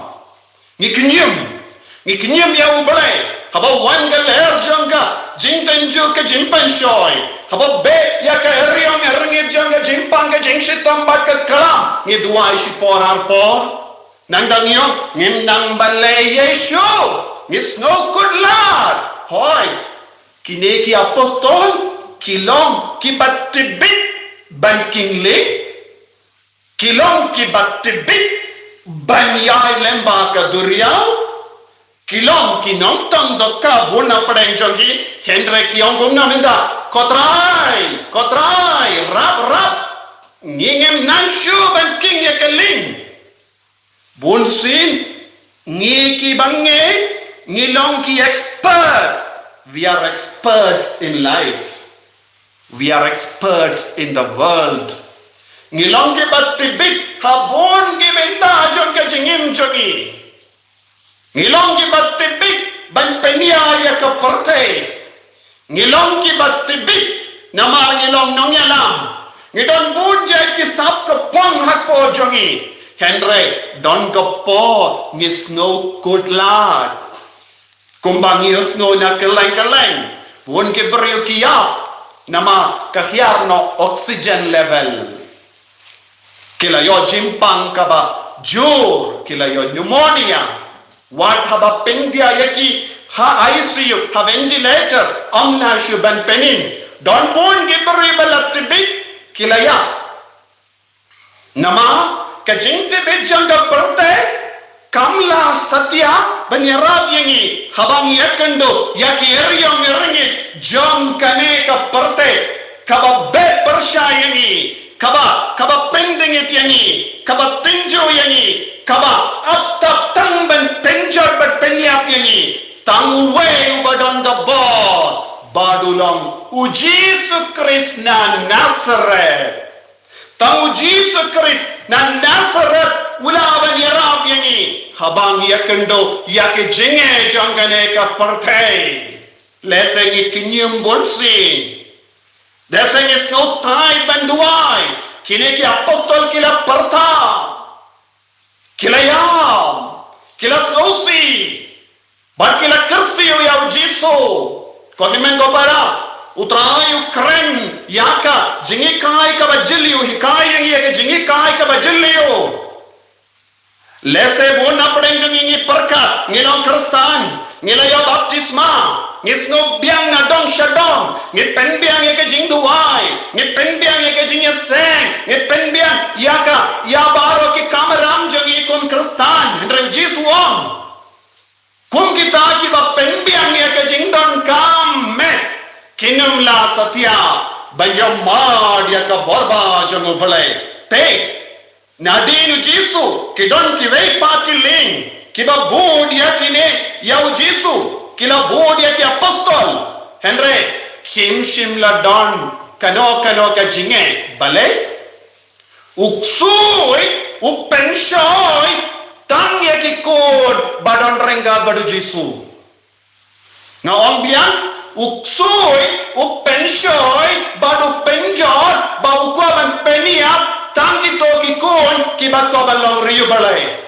Ngi kñim. Ngi kñim ïa u Blei. Haba wan ka lyer jong ka jingtynjuh ka jingpynshoi. Haba beh ïa ka eriong erngit jong ka jingpang ka jingshitom bad ka klam. Ngi duwai shipor arpor. Nangta ngi ong ngim nang ban leh ei ei shuh. Ngi sngew kut lad. Hooid. Kine ki apostol ki long kiba tbit ban kyngleh, ki long kiba tbit ban ïaid lyngba ka duriaw, ki long ki nongtong dohkha bun na pdeng jong ki, hynrei ki ong kumno mynta, ko Trai, ko Trai, rap rap. Ngi ngim nang shuh ban king ïa ka lieng. Bunsien ngi kiba ngeit ngi long ki expert. We are experts in life. We are experts in the world. Ngi long kiba tbit ha bun ki bynta jong ka jingim jong ngi. Ngi long kiba tbit ban pynïaid ïa ka pyrthei. Ngi long kiba tbit namar ngi long nongïalam. Ngi don bun jait ki sap ka pang hapoh jong ngi. Hynrei don ka por ngi sngew kut lad. Kumba ngi ïohsngew na kylleng kylleng, bun ki briew ki ïap namar ka hiar noh oxygen level. Ki la ïoh jingpang kaba jur, ki la ïoh pneumonia. Wat haba pyndiah ïa ki ha I C U, ha ventilator, ym lah shuh ban pynim. Don bun ki briew ba la tbit, ki la ïap. Namar ka jingtbit jong ka pyrthei kam lah satia ban ïarap ïa ngi haba ngi ïakynduh ïa ki eriong erngit jong kane ka pyrthei kaba beh pyrshah ïa ngi, kaba, kaba pyndngit ïa ngi, kaba tynjuh ïa ngi, kaba ap tap tang ban pynjot bad pynïap ïa ngi. Tang uwei uba don ka bor bad u long u Jisu Khrist na Nasareth. Tang u Jisu Khrist na Nasareth u lah ban ïarap ïa ngi haba ngi ïakynduh ïa ki jingeh jong kane ka pyrthei. Lehse ngi kñim bunsien. Lehse ngi sngewthuh ban duwai. Kine ki apostol ki la pyrta, ki la ïam, ki la sngewsih. Bad ki la kyrsiew ïa u Jisu. Ko hynmen ko para, u Trai u kren ïa ka jinghikai kaba jylliew, hikai ïa ngi ïa ka jinghikai kaba jylliew. Lehse bun na pdeng jong ngi ngi pyrkhat, ngi long Khristan, ngi la ïoh baptisma, ngi sngew biang na dong sha dong, ngi pynbiang ïa ka jingduwai, ngi pynbiang ïa ka jingïaseng, ngi pynbiang ïa ka, ïa baroh ki kam ram jong ngi kum Khristan, hynrei u Jisu u ong. Kum kita kiba pynbiang ïa ka jingdonkam, me, kim lah satia ban ïoh mad ïa ka bor ba jong U Blei. Te, nadien u Jisu, ki don kiwei pat ki lieng kiba bud ïa kine, ïa u Jisu, ki la bud ïa ki apostol. Hynrei kim shym la don kano kano ka jingeh. Balei? U ksuid, u pynshoi tang ïa ki khun ba don ryngkat bad u Jisu. Nga ong biang, u ksuid, u pynshoi bad u pynjot ba u kwah ban pynïap tang kito ki khun kiba kwah ban long riewblei.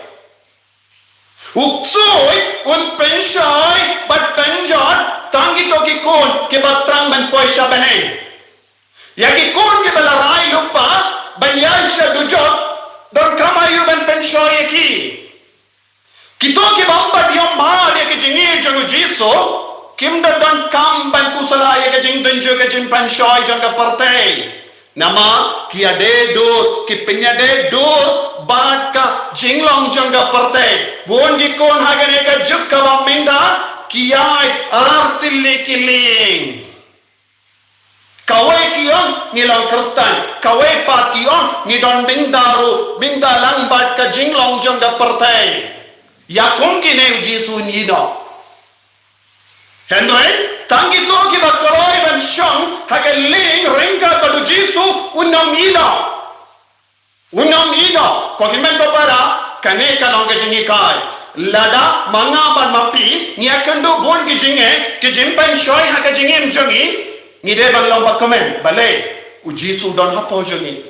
U ksuid un pynshoi bad pynjot tang kito ki khun kiba thrang ban poi sha bneng. Ïa ki khun kiba la rai lypa ban ïaid sha dujok, donkam aïu ban pynshoi ïa ki? Kito kibym pat ïoh mad ïa ki jingïeit jong u Jisu kim da donkam ban pynsawa ïa ka jingtynjuh ka jingpynshoi jong ka pyrthei. Namar ki ïadei dur, ki pynïadei dur bad ka jinglong jong ka pyrthei. Bun ki khun ha kane ka juk kaba mynta ki ïaid ar tylli ki lieng. Kawei ki ong ngi long Khristan, kawei pat ki ong ngi don mynta ruh, mynta lang bad ka jinglong jong ka pyrthei. Ïa kum kine u Jisu un ïehnoh. Hynrei tang kito kiba kloi ban shong ha ka lieng ryngkat bad u Jisu un ym ïehnoh. Un ym ïehnoh, ko hynmen ko para, kane ka long ka jinghikai. Lada ma nga bad ma phi ngi ïakynduh bun ki jingeh, ki jingpynshoi ha ka jingim jong ngi, ngi dei ban long ba kmen, balei? U Jisu u don hapoh jong ngi.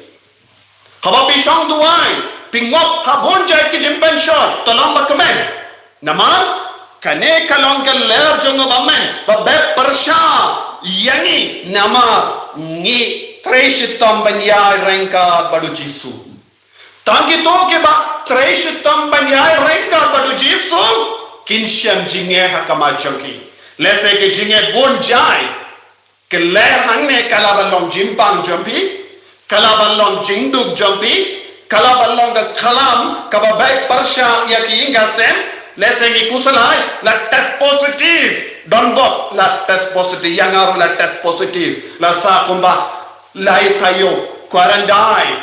Haba phi shong duwai, phi ngop ha bun jait ki jingpynshoi, to long ba kmen. Namar kane ka long ka lyer jong u ba kmen, ba beh pyrshah ïa ngi, namar ngi trei shitom ban ïai ryngkat bad u Jisu. Tang kito kiba trei shitom ban ïai ryngkat bad u Jisu, kin shem jingeh ha khmat jong ki. Lehse ki jingeh bun jait. Ka lyer hangne ka la ban long jingpang jong phi, ka la ban long jingduk jong phi, ka la ban long ka khlam kaba beh pyrshah ïa ki ïing ki sem. Lehse ngi khuslai, la test positive. Don bok, la test positive, ïa nga ruh la test positive. La sah kumba lai taïew quarantine.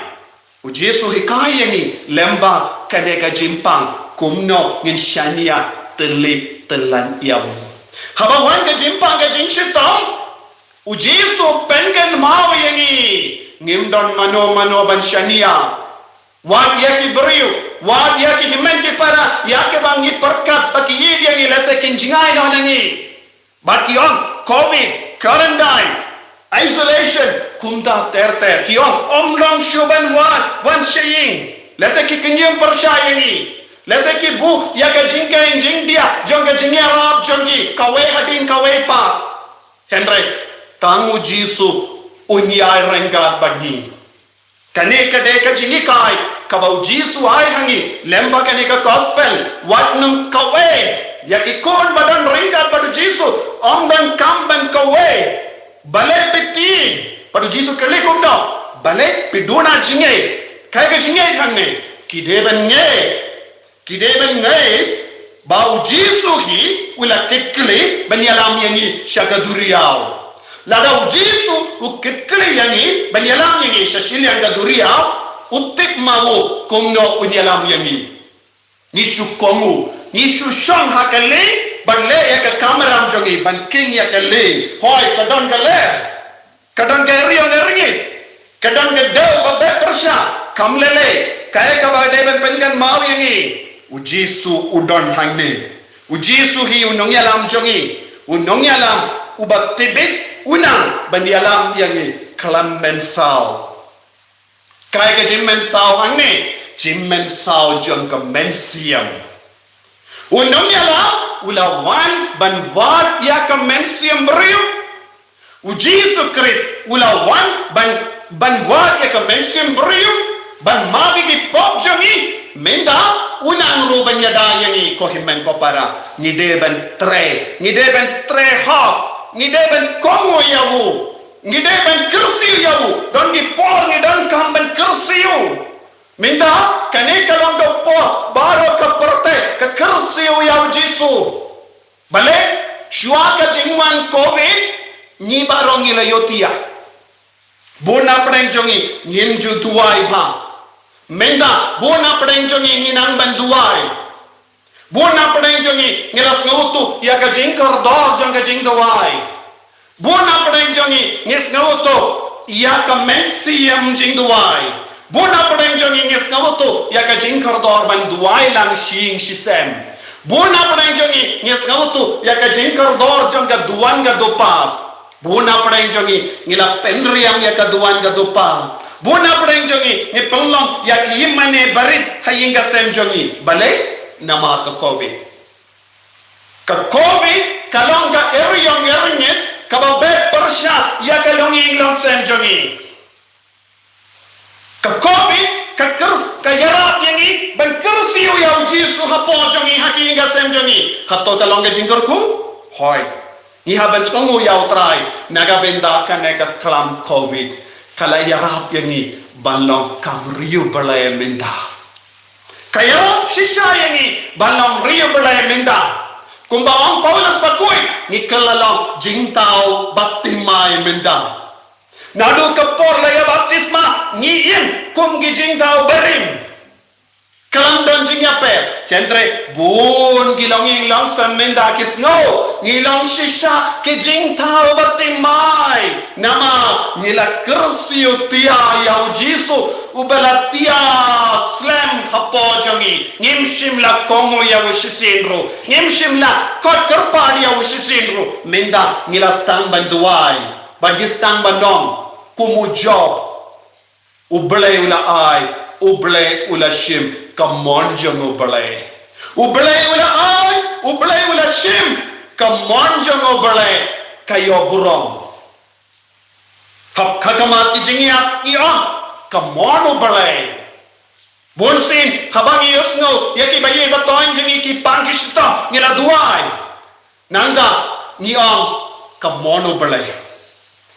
U Jisu u hikai ïa ngi lem bad kane ka jingpang, kumno ngin shaniah tylli tyllan ïa u. Haba wan ka jingpang ka jingshitom, u Jisu u pynkynmaw ïa ngi, ngim don mano mano ban shaniah. Wat ïa ki briew, wat ïa ki hynmen ki para, ïa kiba ngi pyrkhat ba ki ïeit ïa ngi, lehse kin jngai noh na ngi. Bad ki ong, covid, quarantine, isolation, kumta ter ter. Ki ong, ym long shuh ban wan, wan sha ïing. Lehse ki kynjum pyrshah ïa ngi. Lehse ki buh ïa ka jingkheiñ jingdiah jong ka jingïarap jong ki, kawei hadien kawei pat. Hynrei tang u Jisu un ïai ryngkat bad ngi. Kane ka dei ka jinghikai kaba u Jisu u ai ha ngi lem bad kane ka gospel, wat nym kawei. Ïa ki khun ba don ryngkat bad u Jisu, ym donkam ban kawei. Balei phi tieng? Bad u Jisu u kylli kumno? Balei phi duna jingngeit? Kaei ka jingngeit hangne? Ki dei ban ngeit. Ki dei ban ngeit ba u Jisu hi u la kitkhlieh ban ïalam ïa ngi sha ka duriaw. Lada u Jisu u kitkhlieh ïa ngi ban ïalam ïa ngi sha shiliang ka duriaw, u tip ma u kumno un ïalam ïa ngi. Ngi shu kohnguh, ngi shu shong ha ka lieng ban leh ïa ka kamram jong ngi, ban kheiñ ïa ka lieng. Hooid, ka don ka lyer. Ka don ka riewngeit, ka don ka dew ba beh pyrshah, kam lei lei, kaei kaba dei ban pynkynmaw ïa ngi. U Jisu u don hangne. U Jisu hi u nongïalam jong ngi. U nongïalam uba tip bit, u nang ban ïalam ïa ngi khlem mynsaw. Kaei ka jingmynsaw hangne? Jingmynsaw jong ka mynsiem. U nongïalam u la wan ban wad ïa ka mynsiem briew. U Jisu Khrist u la wan ban, ban wad ïa ka mynsiem briew, ban map ïa ki pop jong ngi. Mynta u nang ruh ban ïada ïa ngi, ko hynmen ko para. Ngi dei ban trei, ngi dei ban trei hok, ngi dei ban kohnguh ïa u. Ngi dei ban kyrsiew ïa u, don ki por ngi donkam ban kyrsiew. Mynta kane ka long ka por baroh ka pyrthei ka kyrsiew ïa u Jisu. Balei? Shuwa ka jingwan covid, ngi baroh ngi la ïohthiah. Bun na pdeng jong ngi ngim ju duwai bha. Mynta bun na pdeng jong ngi ngi nang ban duwai. Bun na pdeng jong ngi ngi la sngewthuh ïa ka jingkordor jong ka jingduwai. Bun na pdeng jong ngi ngi sngewthuh ïa ka mynsiem jingduwai. Bun na pdeng jong ngi ngi sngewthuh ïa ka jingkordor ban duwai lang shi ïing shi sem. Bun na pdeng jong ngi ngi sngewthuh ïa ka jingkordor jong ka duwan ka dupat. Bun na pdeng jong ngi ngi la pynriam ïa ka duwan ka dupat. Bun na pdeng jong ngi ngi pynlong ïa ki ïingmane barit ha ïing ka sem jong ngi. Balei? Namar ka covid. Ka covid ka long ka eriong erngit kaba beh pyrshah ïa ka longïing longsem jong ngi. Ka covid ka kyrs-, ka ïarap ïa ngi ban kyrsiew ïa u Jisu hapoh jong ngi, ha ki ïing ka sem jong ngi. Hato ka long ka jingkyrkhu? Hooid. Ngi hap ban sngewnguh ïa u Trai na ka bynta kane ka khlam covid. Ka la ïarap ïa ngi ban long kam riewblei mynta. Ka ïarap shisha ïa ngi ban long riewblei mynta. Kumba ong Paulus bakhuid, ngi kylla long jingthaw baptisma mynta. Naduh ka por la ïa baptisma ngi im kum ki jingthaw barim. Khlem don jingïapher, hynrei bun ki longïing longsem mynta ki sngew ngi long shisha ki jingthaw baptisma. Namar ngi la kyrsiew thiah ïa u Jisu uba la thiah slem hapoh jong ngi. Ngim shym la kohnguh ïa u shisien ruh. Ngim shym la khot kyrpad ïa u shisien ruh. Mynta ngi la sdang ban duwai. Bad ngi sdang ban ong, Kum u Job, U Blei u la ai, U Blei u la shim, ka mon jong U Blei. U Blei u la ai, U Blei u la shim, ka mon jong U Blei ka ïoh burom. Hap ka khmat ki jingïap ngi ong, ka mon U Blei. Bunsien, haba ngi ïohsngew ïa ki ba ïeit ba toiñ jong ngi ki pang ki shitom, ngi la duwai. Nangta ngi ong, ka mon U Blei.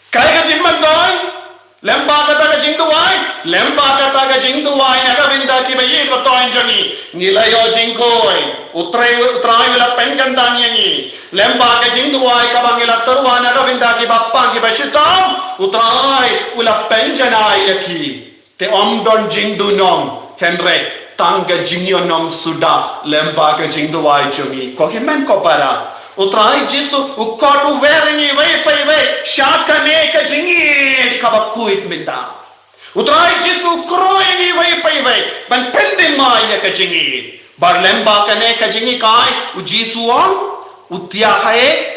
Kaei ka jingmyntoi? Lyngba kata ka jingduwai, lyngba kata ka jingduwai na ka bynta ki ba ïeit ba toiñ jong ngi, ngi la ïoh jingkhuid. U Trai, U Trai u la pynkyntang ïa ngi. Lyngba ka jingduwai kaba ngi la tyrwa na ka bynta ki ba pang ki ba shitom, U Trai u la pynjanai ïa ki. Te ym don jingdunom, hynrei tang ka jingïohnong suda lyngba ka jingduwai jong ngi. Ko hynmen ko para, U Trai Jisu u khot u wer ïa ngi iwei pa iwei sha kane ka jingïeit kaba khuid mynta. U Trai Jisu u khot ïa ngi iwei pa iwei ban pyndem ïa ka jingïeit. Bad lyngba kane ka jingïeit kai, U Jisu u ong, u thiah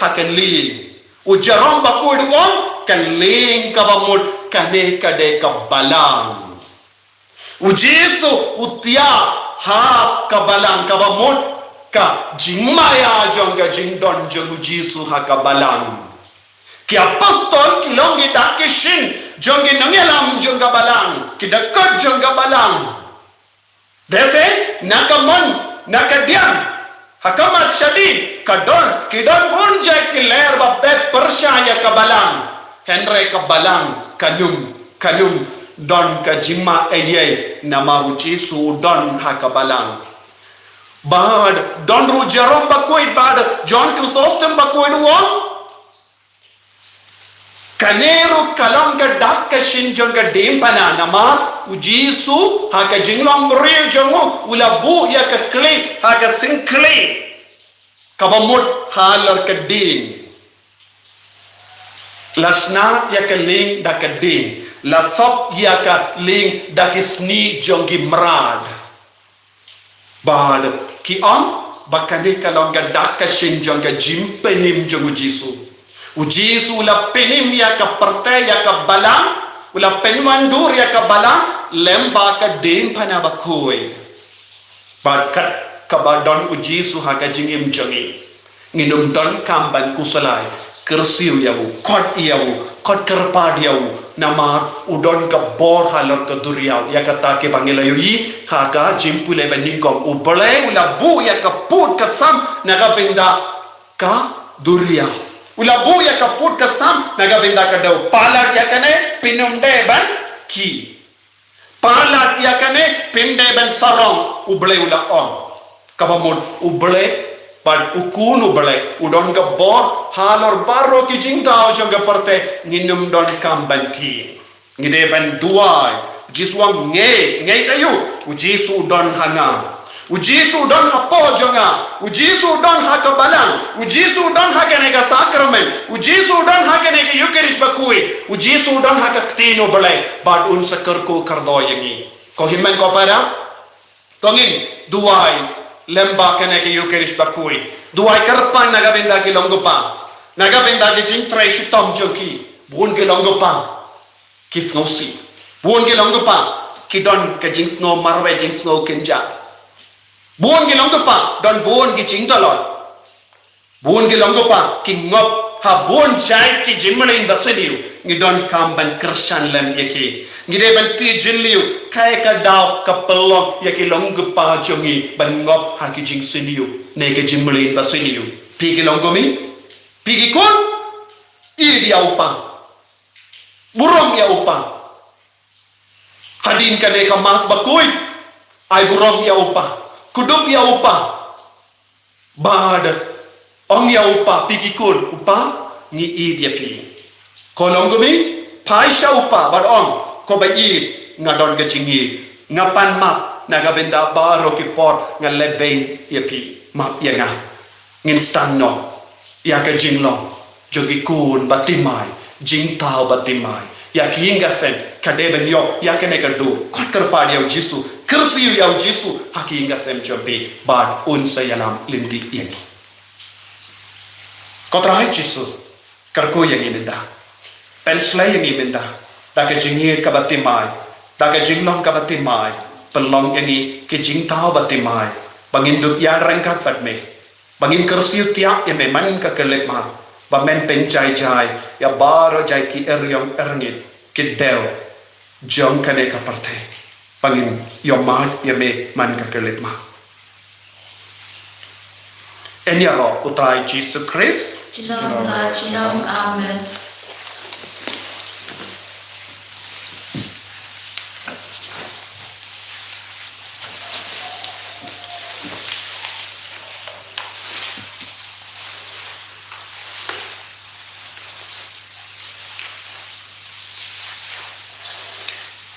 ha ka lieng. U Jarom bakhuid u ong, ka lieng kaba mut kane ka dei ka balang. U Jisu u thiah ha ka balang kaba mut ka jingmaïa jong ka jingdon jong U Jisu ha ka balang. Ki apostol ki long ki dak ki shin jong ki nongïalam jong ka balang, ki dkhot jong ka balang. Te sa, na ka mon, na ka diang, ha khmat shadien, ka don, ki don bun jait ki lyer ba beh pyrshah ïa ka balang. Hynrei ka balang, kan ym, kan ym don ka jingma ei ei, namar U Jisu u don ha ka balang. Bad don ruh Jarom bakhuid bad John Chrysostom bakhuid u ong, kane ruh ka long ka dak ka shin jong ka diengphna namar U Jisu ha ka jinglong briew jong u, u la buh ïa ka khlieh ha ka sing khlieh kaba mut halor ka dieng. La shna ïa ka lieng da ka dieng, la sop ïa ka lieng da ki snieh jong ki mrad. Bad ki ong ba kane ka long ka dak ka shin jong ka jingpynim jong U Jisu. U Jisu u la pynim ïa ka pyrthei, ïa ka balang, u la pynwandur ïa ka balang lyngba ka diengphna bakhuid. Bad kat kaba don U Jisu ha ka jingim jong ngi, ngin ym donkam ban khuslai, kyrsiew ïa u, khot ïa u, khot kyrpad ïa u, namar u don ka bor halor ka duriaw, ïa kata kiba ngi la ïohi ha ka jingpule ba nyngkong, U Blei u la buh ïa ka pud ka sam na ka bynta ka duriaw. U la buh ïa ka pud ka sam na ka bynta ka dew. Palat ïa kane, phin ym dei ban khih. Palat ïa kane, phin dei ban sarong, U Blei u la ong. Kaba mut U Blei bad U Khun U Blei u don ka bor halor baroh ki jingthaw jong ka pyrthei, ngin ym donkam ban khih. Ngi dei ban duwai. U Jisu u ong ngeit, ngeit aïu? U Jisu u don ha nga. U Jisu u don hapoh jong nga. U Jisu u don ha ka balang. U Jisu u don ha kane ka sakramen. U Jisu u don ha kane ka Eukharist bakhuid. U Jisu u don ha ka ktien U Blei. Bad un sa kyrkhu kyrdoh ïa ngi. Ko hynmen ko para, to ngin duwai lyngba kane ka Eukharist bakhuid. Duwai kyrpang na ka bynta ki long kpa, na ka bynta ki jingtrei shitom jong ki. Bun ki long kpa ki sngewsih. Bun ki long kpa ki don ka jingsngew marwei, jingsngew kynja. Bun ki long kpa don bun ki jingdalot. Bun ki long kpa ki ngop ha bun jait ki jingmlien basniew. Ngi donkam ban kyrshan lem ïa ki. Ngi dei ban tip jylliew kaei ka daw ka pynlong ïa ki long kpa jong ngi ban ngop ha ki jingsniew ne ki jingmlien basniew. Phi ki long kmie, phi ki khun, ïeit ïa u kpa, burom ïa u kpa. Hadien kane ka Mass bakhuid, ai burom ïa u kpa, kdup ïa u kpa. Bad ong ïa u kpa, phi ki khun, u kpa, ngi ïeit ïa phi. Ko long kmie, phai sha u kpa bad ong, ko ba ïeit, nga don ka jingïeit, nga pan map na ka bynta baroh ki por nga leh beiñ ïa phi. Map ïa nga. Ngin sdang noh ïa ka jinglong jong ki khun ba thymmai, jingthaw ba thymmai. Ïa ki ïing ka sem ka dei ban ïoh ïa kane ka dur. Khot kyrpad ïa U Jisu, kyrsiew ïa U Jisu ha ki ïing ka sem jong phi bad un sa ïalam lynti ïa ngi. Ko Trai Jisu, kyrkhu ïa ngi mynta. Pynshlei ïa ngi mynta. Da ka jingïeit kaba thymmai, da ka jinglong kaba thymmai, pynlong ïa ngi ki jingthaw ba thymmai, ba ngin dup ïaryngkat bad me, ba ngin kyrsiew thiah ïa me man ka khyllipmat, ba men pynjai jai ïa baroh jait ki eriong erngit, ki dew jong kane ka pyrthei, ba ngin ïohmad ïa me man ka khyllipmat. Yn ïaroh u Trai Jisu Khrist. Junom la junom. Amen.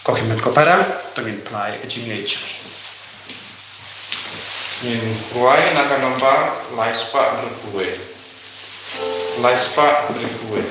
Ko hynmen ko para, to ngin phla ïa ka jingngeit jong ngi. Ngin pule na ka nombar lai spah hynriew phew wei. Lai spah hynriew phew wei.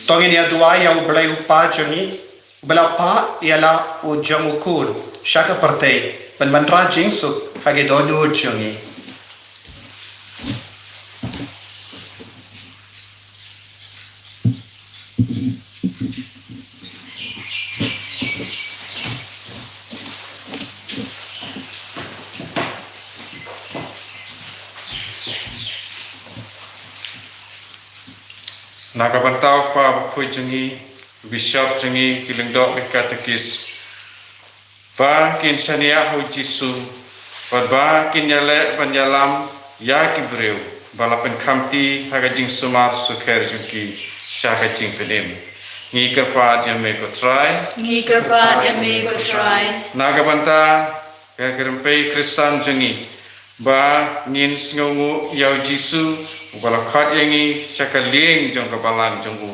To ngin ïa duwai ïa U Blei U Kpa jong ngi, uba la phah ïa la u jong u Khun sha ka pyrthei, ban wanrah jingsuk ha ki dohnud jong ngi. Na ka bynta u kpa bakhuid jong ngi, u bishop jong ngi, ki lyngdoh ki katekist, ba kin shaniah ha u Jisu, bad ba kin ïaleh ban ïalam ïa ki briew ba la pynkhamti ha ka jingsumar sukher jong ki sha ka jingpynim. Ngi kyrpad ïa me ko Trai. Ngi kyrpad ïa me ko Trai. Na ka bynta ka rympei Khristan jong ngi, ba ngin sngewnguh ïa u Jisu, uba la khot ïa ngi sha ka lieng jong ka balang jong u.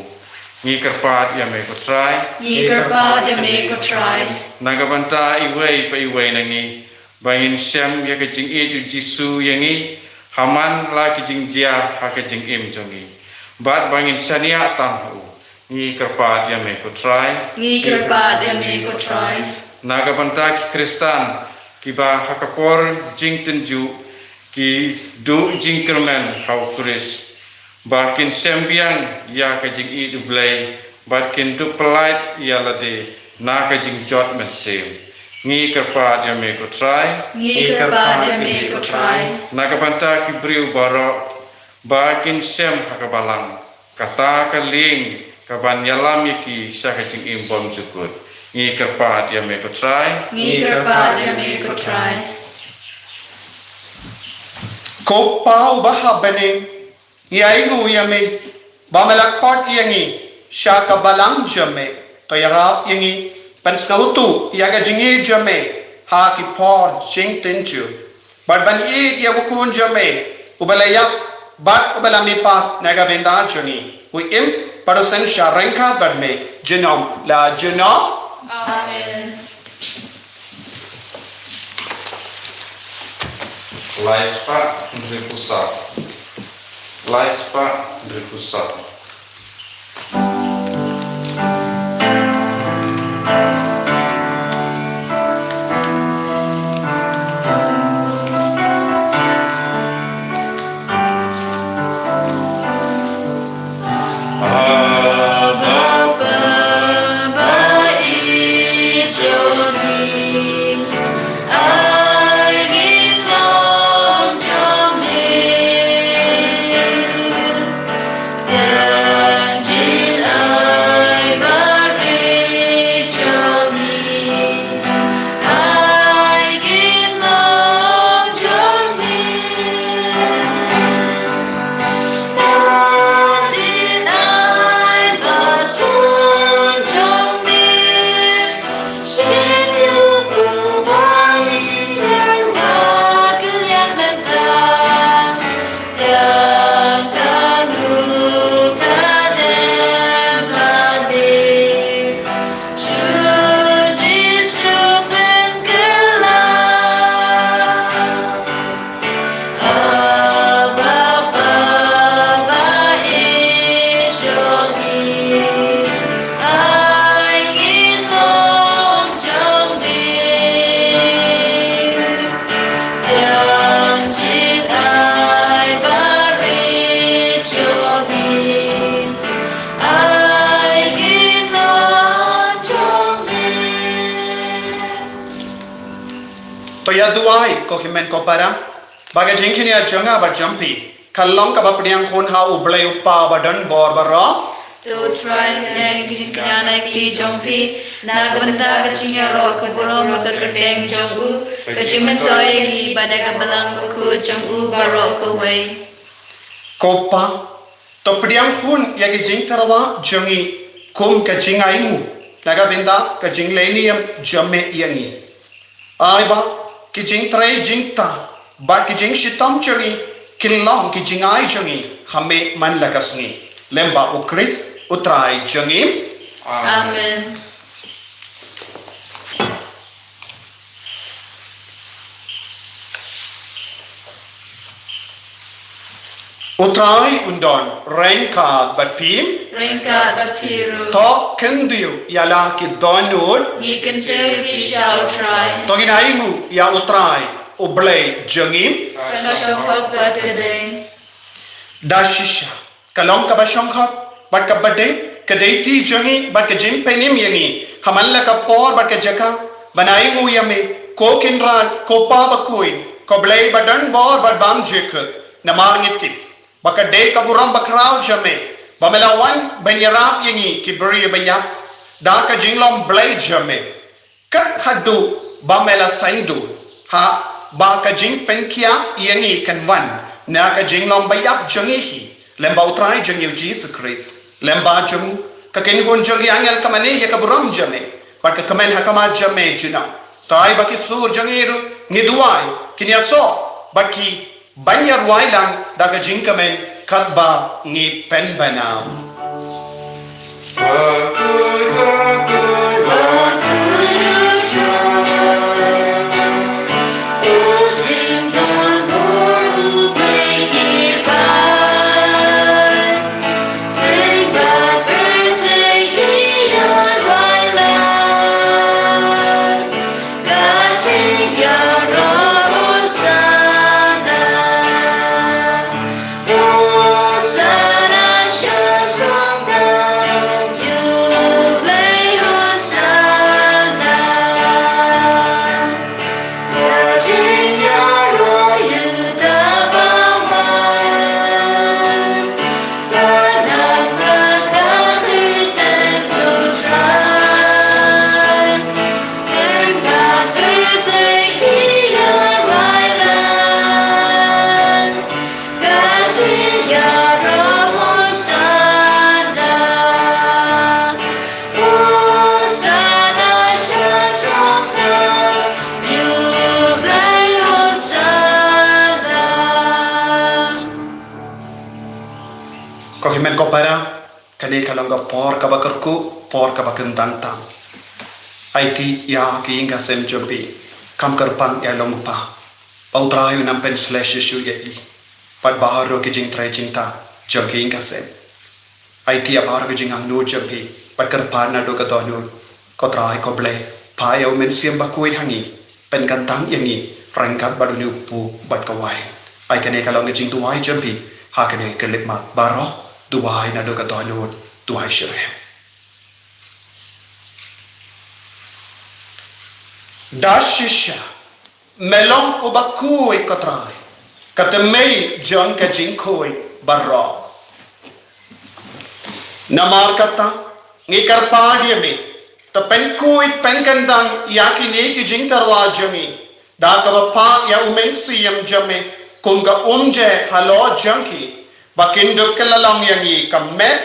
Ngi kyrpad ïa me ko Trai. Ngi kyrpad ïa me ko Trai. Na ka bynta iwei pa iwei na ngi, ba ngin shem ïa ka jingïeit u Jisu ïa ngi, ha man la ki jingjia ha ka jingim jong ngi, bad ba ngin shaniah tam ha u. Ngi kyrpad ïa me ko Trai. Ngi kyrpad ïa me ko Trai. Na ka bynta ki Khristan kiba ha ka por jingtynjuh ki duh jingkyrmen ha u Khrist, ba kin shem biang ïa ka jingïeit U Blei, bad kin dup pyllait ïa lade na ka jingjot mynsiem. Ngi kyrpad ïa me ko Trai. Ngi kyrpad ïa me ko Trai. Na ka bynta ki briew baroh, ba kin shem ha ka balang kata ka lieng kaban ïalam ïa ki sha ka jingim bymjukut. Ngi kyrpad ïa me ko Trai. Ngi kyrpad ïa me ko Trai. Ko Pa uba ha bneng, ngi ainguh ïa me ba me la khot ïa ngi sha ka balang jong me. To ïarap ïa ngi ban sngewthuh ïa ka jingïeit jong me ha ki por jingtynjuh, bad ban ïeit ïa u Khun jong me uba la ïap bad uba la mihpat na ka bynta jong ngi, u im bad u seng sha ryngkat bad me junom la junom. Amen. Lai spah hynriewphew saw. Lai spah hynriewphew saw. To ïa duwai ko hynmen ko para ba ka jingkynnoh jong nga bad jong phi ka long kaba pdiang khun ha U Blei U Kpa ba don bor baroh. To Trai, pdiang ka jingkynnoh na ki jong phi na ka bynta ka jingïaroh ka burom bad ka kyrteng jong u, ka jingmyntoi ïa ngi bad ïa ka balang bakhuid jong u baroh kawei. Ko Pa, to pdiang khun ïa ki jingtyrwa jong ngi kum ka jingainguh na ka bynta ka jinglehniam jong me ïa ngi. Ai ba ki jingtrei jingktah bad ki jingshitom jong ngi kin long ki jingai jong ngi ha me man la ka sngi. Lem bad U Khrist U Trai jong ngi. Amen. U Trai un don ryngkat bad phi. Ryngkat bad phi ruh. To khyndiat ïa la ki dohnud. Ngi khyndiat ïa U Trai. To ngin ainguh ïa U Trai U Blei jong ngi. Ka shongkot bad ka dei. Da shisha ka long kaba shongkot bad kaba dei ka dei ti jong ngi bad ka jingpynim ïa ngi ha man la ka por bad ka jaka ban ainguh ïa me, ko Kynrad, ko Pa bakhuid, ko Blei ba don bor bad bym jukut. Namar ngi tip ba ka dei ka burom bakhraw jong me ba me la wan ban ïarap ïa ngi ki briew ba ïap da ka jinglong Blei jong me. Kat haduh ba me la sngewthuh ha ba ka jingpynkhiah ïa ngi kan wan na ka jinglong ba ïap jong ngi hi, lem bad U Trai jong ngi U Jisu Khrist, lem bad jong u ka kynhun jong ki angel ka mane ïa ka burom jong me bad ka kmen ha khmat jong me junom. To ai ba ki sur jong ngi ruh ngi duwai kin ïasoh bad ki ban ïarwai lang da ka jingkmen katba ngi pynbna. Kane ka long ka por kaba kyrkhu, por kaba kyntang tam. Aiti ïa ki ïing ki sem jong phi, kham kyrpang ïa long u pa. Ba U Trai un ym pynshlei shisha ïa i bad baroh ki jingtrei jingtah jong ki ïing ki sem. Aiti ïa baroh ki jingangnud jong phi bad kyrpad naduh ka dohnud. Ko Trai ko Blei, phah ïa U Mynsiem Bakhuid ha ngi, pynkyntang ïa ngi ryngkat bad une u kpu bad ka waiñ. Ai kane ka long ka jingduwai jong phi ha kane ka khyllipmat baroh, duwai naduh ka dohnud, duwai shitrhem. Da shisha me long uba khuid, ko Trai, ka tymmen jong ka jingkhuid baroh. Namar kata, ngi kyrpad ïa me, to pynkhuid pynkyntang ïa kine ki jingtyrwa jong ngi da kaba phah ïa U Mynsiem jong me kum ka umjer halor jong ki, ba kin dup kylla long ïa ngi ka met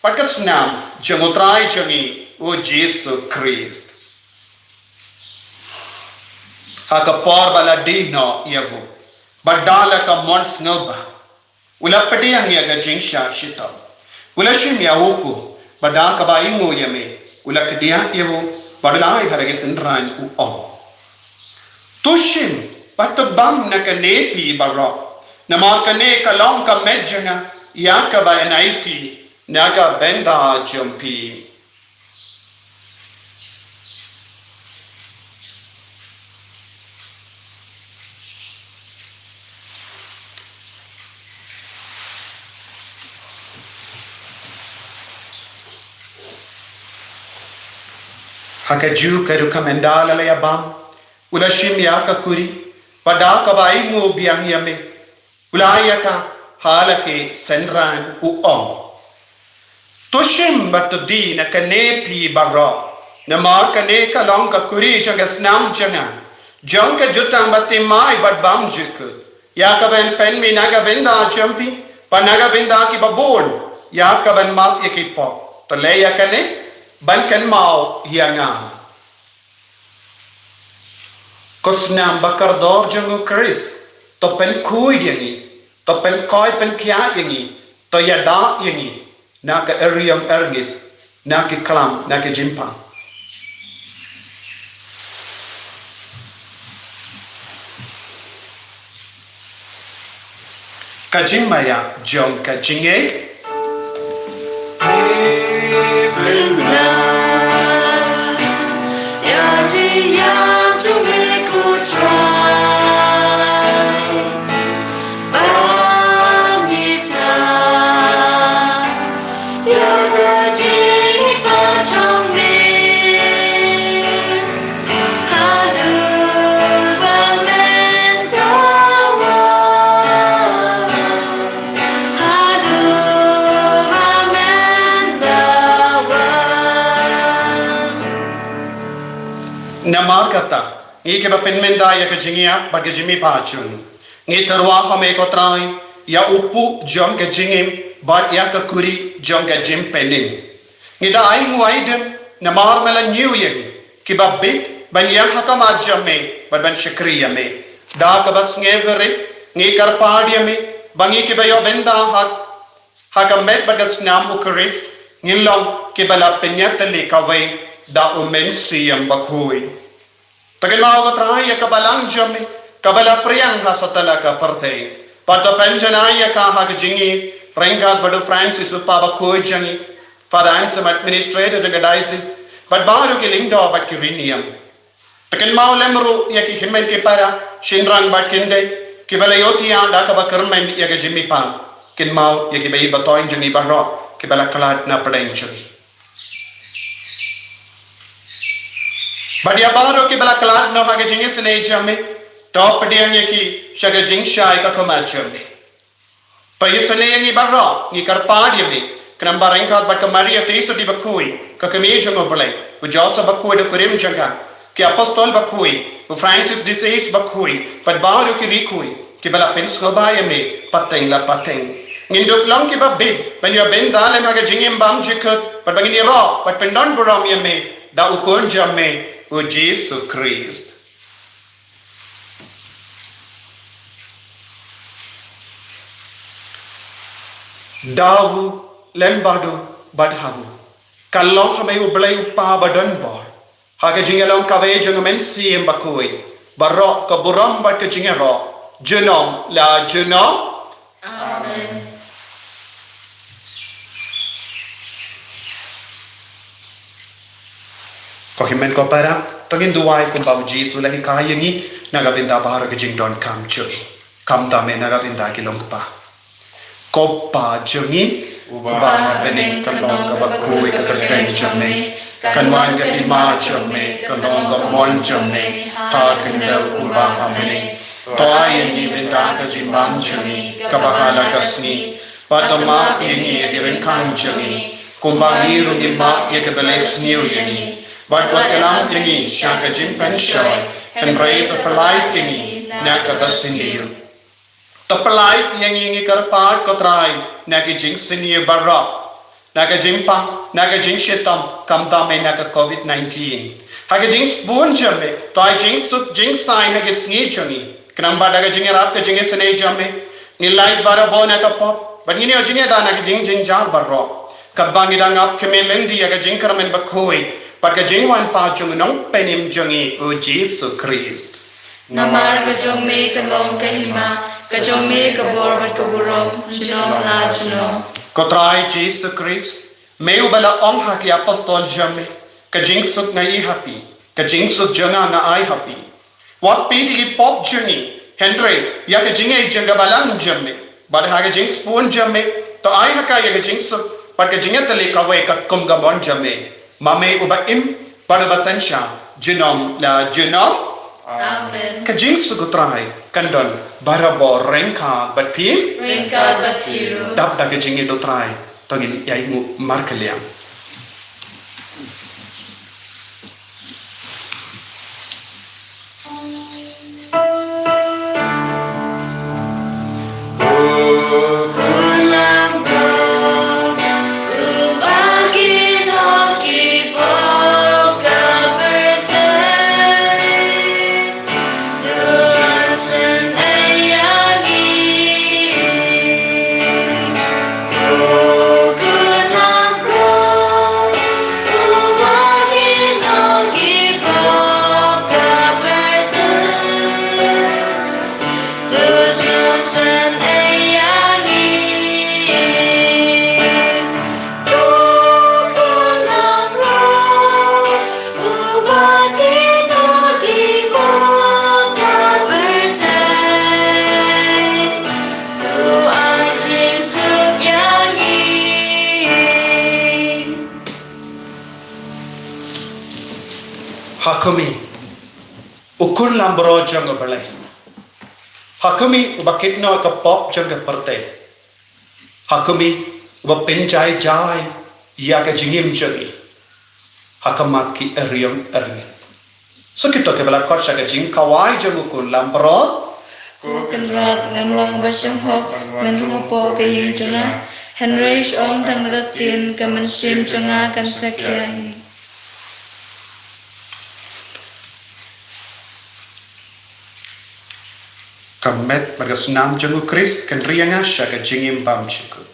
bad ka snam jong U Trai jong ngi, U Jisu Khrist. Ha ka por ba la die noh ïa u, bad da la ka mon sngewbha, u la pdiang ïa ka jingshah shitom. U la shim ïa u kpu, bad da kaba ainguh ïa me, u la kdiah ïa u, bad u la ai ha la ki synran, u ong: To shim bad to bam na kane phi baroh, namar kane ka long ka met jong nga ïa kaba yn aiti na ka bynta jong phi. Ha kajuh ka rukom, ynda la ïa bam, u la shim ïa ka kuri, bad da kaba ainguh biang ïa me, u la ai ïa ka ha la ki synran, u ong: To shim bad to die na kane phi baroh, namar kane ka long ka kuri jong ka snam jong nga, jong ka jutang bathymmai bad bymjukut, ïa kaban pynmih na ka bynta jong phi bad na ka bynta kiba bun, ïa kaban map ïa ki pop. To leh ïa kane ban kynmaw ïa nga. Ko snam ba kordor jong U Khrist, to pynkhuid ïa ngi, to pynkoit pynkhiah ïa ngi, to ïada ïa ngi na ka eriong erngit, na ki klam, na ki jingpang. Ka jingmaïa jong ka jingngeit. Namar kata, ngi kiba pynmynta ïa ka jingïap bad ka jingmihpat jong ngi, ngi tyrwa ha me ko Trai, ïa u kpu jong ka jingim bad ïa ka kuri jong ka jingpynim. Ngi da ainguh aidem namar me la ñiew ïa ngi kiba bit ban ïeng ha khmat jong me bad ban shakri ïa me. Da kaba sngewrit ngi kyrpad ïa me ba ngi kiba ïoh bynta ha, ha ka met bad ka snam U Khrist, ngin long kiba la pynïatylli kawei da U Mynsiem Bakhuid. To kynmaw ko Trai ïa ka balang jong me kaba la pdiang ha satlak ka pyrthei. Bad to pynjanai ïa ka ha ka jingïeit ryngkat bad u Francis u Papa bakhuid jong ngi, Father Anselm, administrator jong ka diocese, bad baroh ki lyngdoh bad ki riewniam. To kynmaw lem ruh ïa ki hynmen ki para, shynrang bad kynthei, kiba la ïohthiah da kaba kyrmen ïa ka jingmihpat. Kynmaw ïa ki baïeit bathoiñ jong ngi baroh kiba la khlad na pdeng jong ngi. Bad ïa baroh kiba la khlad noh ha ka jingisynei jong me, to pdiang ïa ki sha ka jingshai ka khmat jong me. To isynei ïa ngi baroh, ngi kyrpad ïa me, khnang ba ryngkat bad ka Maria Theisotti bakhuid, ka Kmie jong U Blei, u Joseph bakhuid u kurim jong ka, ki apostol bakhuid, u Francis de Sales bakhuid, bad baroh ki riewkhuid kiba la pynsngewbha ïa me pateng la pateng, ngin dup long kiba bit ban ïoh bynta lem ha ka jingim bymjukut, bad ba ngin ïaroh bad pyndonburom ïa me da u Khun jong me, u Jisu Khrist. Da u lem bad u, bad ha u. Ka long ha me u Blei u Kpa ba don bor, ha ka jingïalong kawei jong u Mynsiem Bakhuid, baroh ka burom bad ka jingïaroh, junom la junom. Amen. Ko hynmen ko para, to ngin duwai kumba u Jisu u la hikai ïa ngi, na ka bynta baroh ka jingdonkam jong ngi. Khamtam eh na ka bynta ki longkpa. Ko Kpa jong ngi uba ha bneng, kan long kaba khuid ka kyrteng jong me, kan wan ka hima jong me, kan long ka mon jong me ha khyndew kumba ha bneng. To ai ïa ngi mynta ka jingbam jong ngi kaba ha la ka sngi, bad to map ïa ngi ïa ki ryngkang jong ngi, kumba ngi ruh ngi map ïa kiba leh sniew ïa ngi, bad wat ïalam ïa ngi sha ka jingpynshoi, hynrei to pyllait ïa ngi na kaba sniew. To pyllait ïa ngi, ngi kyrpad ko Trai, na ki jingsniew baroh, na ka jingpang, na ka jingshitom, khamtam eh na ka covid nineteen. Ha ka jingsbun jong me, to ai jingsuk jingsaiñ ha ki sngi jong ngi, khnang ba da ka jingïarap ka jingisynei jong me, ngin lait barabor na ka pop, bad ngin ïoh jingïada na ka jingjynjar baroh, katba ngi dang ap khmih lynti ïa ka jingkyrmen bakhuid bad ka jingwan pat jong u Nongpynim jong ngi u Jisu Khrist. Namar ka jong me ka long ka hima, ka jong me ka bor bad ka burom, junom la junom. Ko Trai Jisu Khrist, me uba la ong ha ki apostol jong me, ka jingsuk nga ai ha phi, ka jingsuk jong nga nga ai ha phi. Wat peit ïa ki pop jong ngi, hynrei ïa ka jingngeit jong ka balang jong me, bad ha ka jingsbun jong me, to ai ha ka ïa ka jingsuk bad ka jingïatylli kawei katkum ka mon jong me, ma me uba im bad uba synshar, junom la junom. Amen. Ka jingsuk u Trai kan don barabor ryngkat bad phi. Ryngkat bad phi ruh. Dap da ka jingïeit u Trai, to ngin ïainguh markylliang. Ha khmih, u khun langbrot jong u Blei. Ha khmih, uba kit noh ka pop jong ka pyrthei. Ha khmih, uba pynjai jai ïa ka jingim jong ngi ha khmat ki ariong arngut. Sa kito kiba la khot sha ka jingkhawai jong u khun langbrot. Ko Kynrad, ngam long ba shemphang, men rung hapoh ka ïing jong nga, hynrei shu ong tang da ka ktien, ka mynsiem jong nga kan sa khia hi. Ka met bad ka snam jong u Khrist kan ri ïa nga sha ka jingim bymjukut.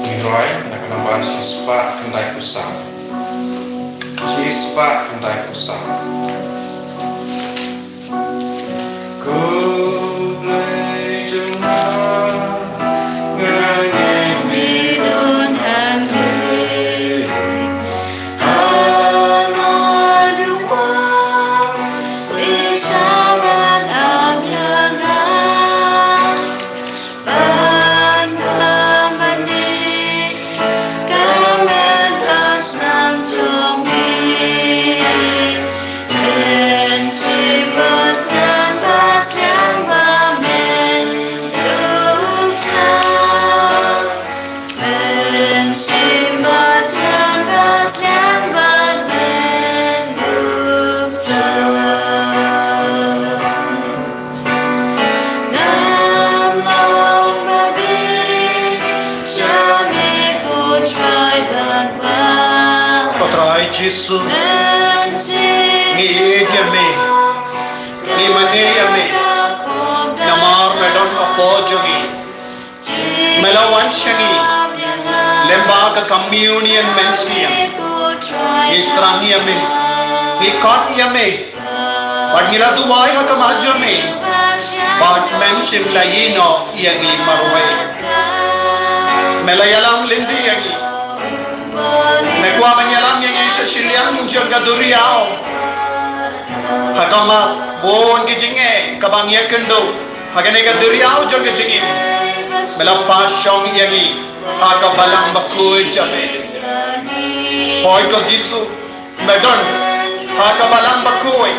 Ngi duwai na ka Namar shispah khyndai phew saw. Shispah khyndai phew saw. Ko Trai Jisu, ngi ïeit ïa me, ngi mane ïa me, namar me don hapoh jong ngi. Me la wan sha ngi lyngba ka communion mynsiem. Ngi thrang ïa me, ngi khot ïa me, bad ngi la duwai ha khmat jong me, bad mem shym la ïehnoh ïa ngi marwei. Me la ïalam lynti ïa ngi. Me kwah ban ïalam ïa ngi sha shiliang jong ka duriaw. Ha khmat bun ki jingeh kaba ngi ïakynduh ha kane ka duriaw jong ka jingim. Me la pynshong ïa ngi ha ka balang bakhuid jong me. Hooid ko Jisu, me don ha ka balang bakhuid.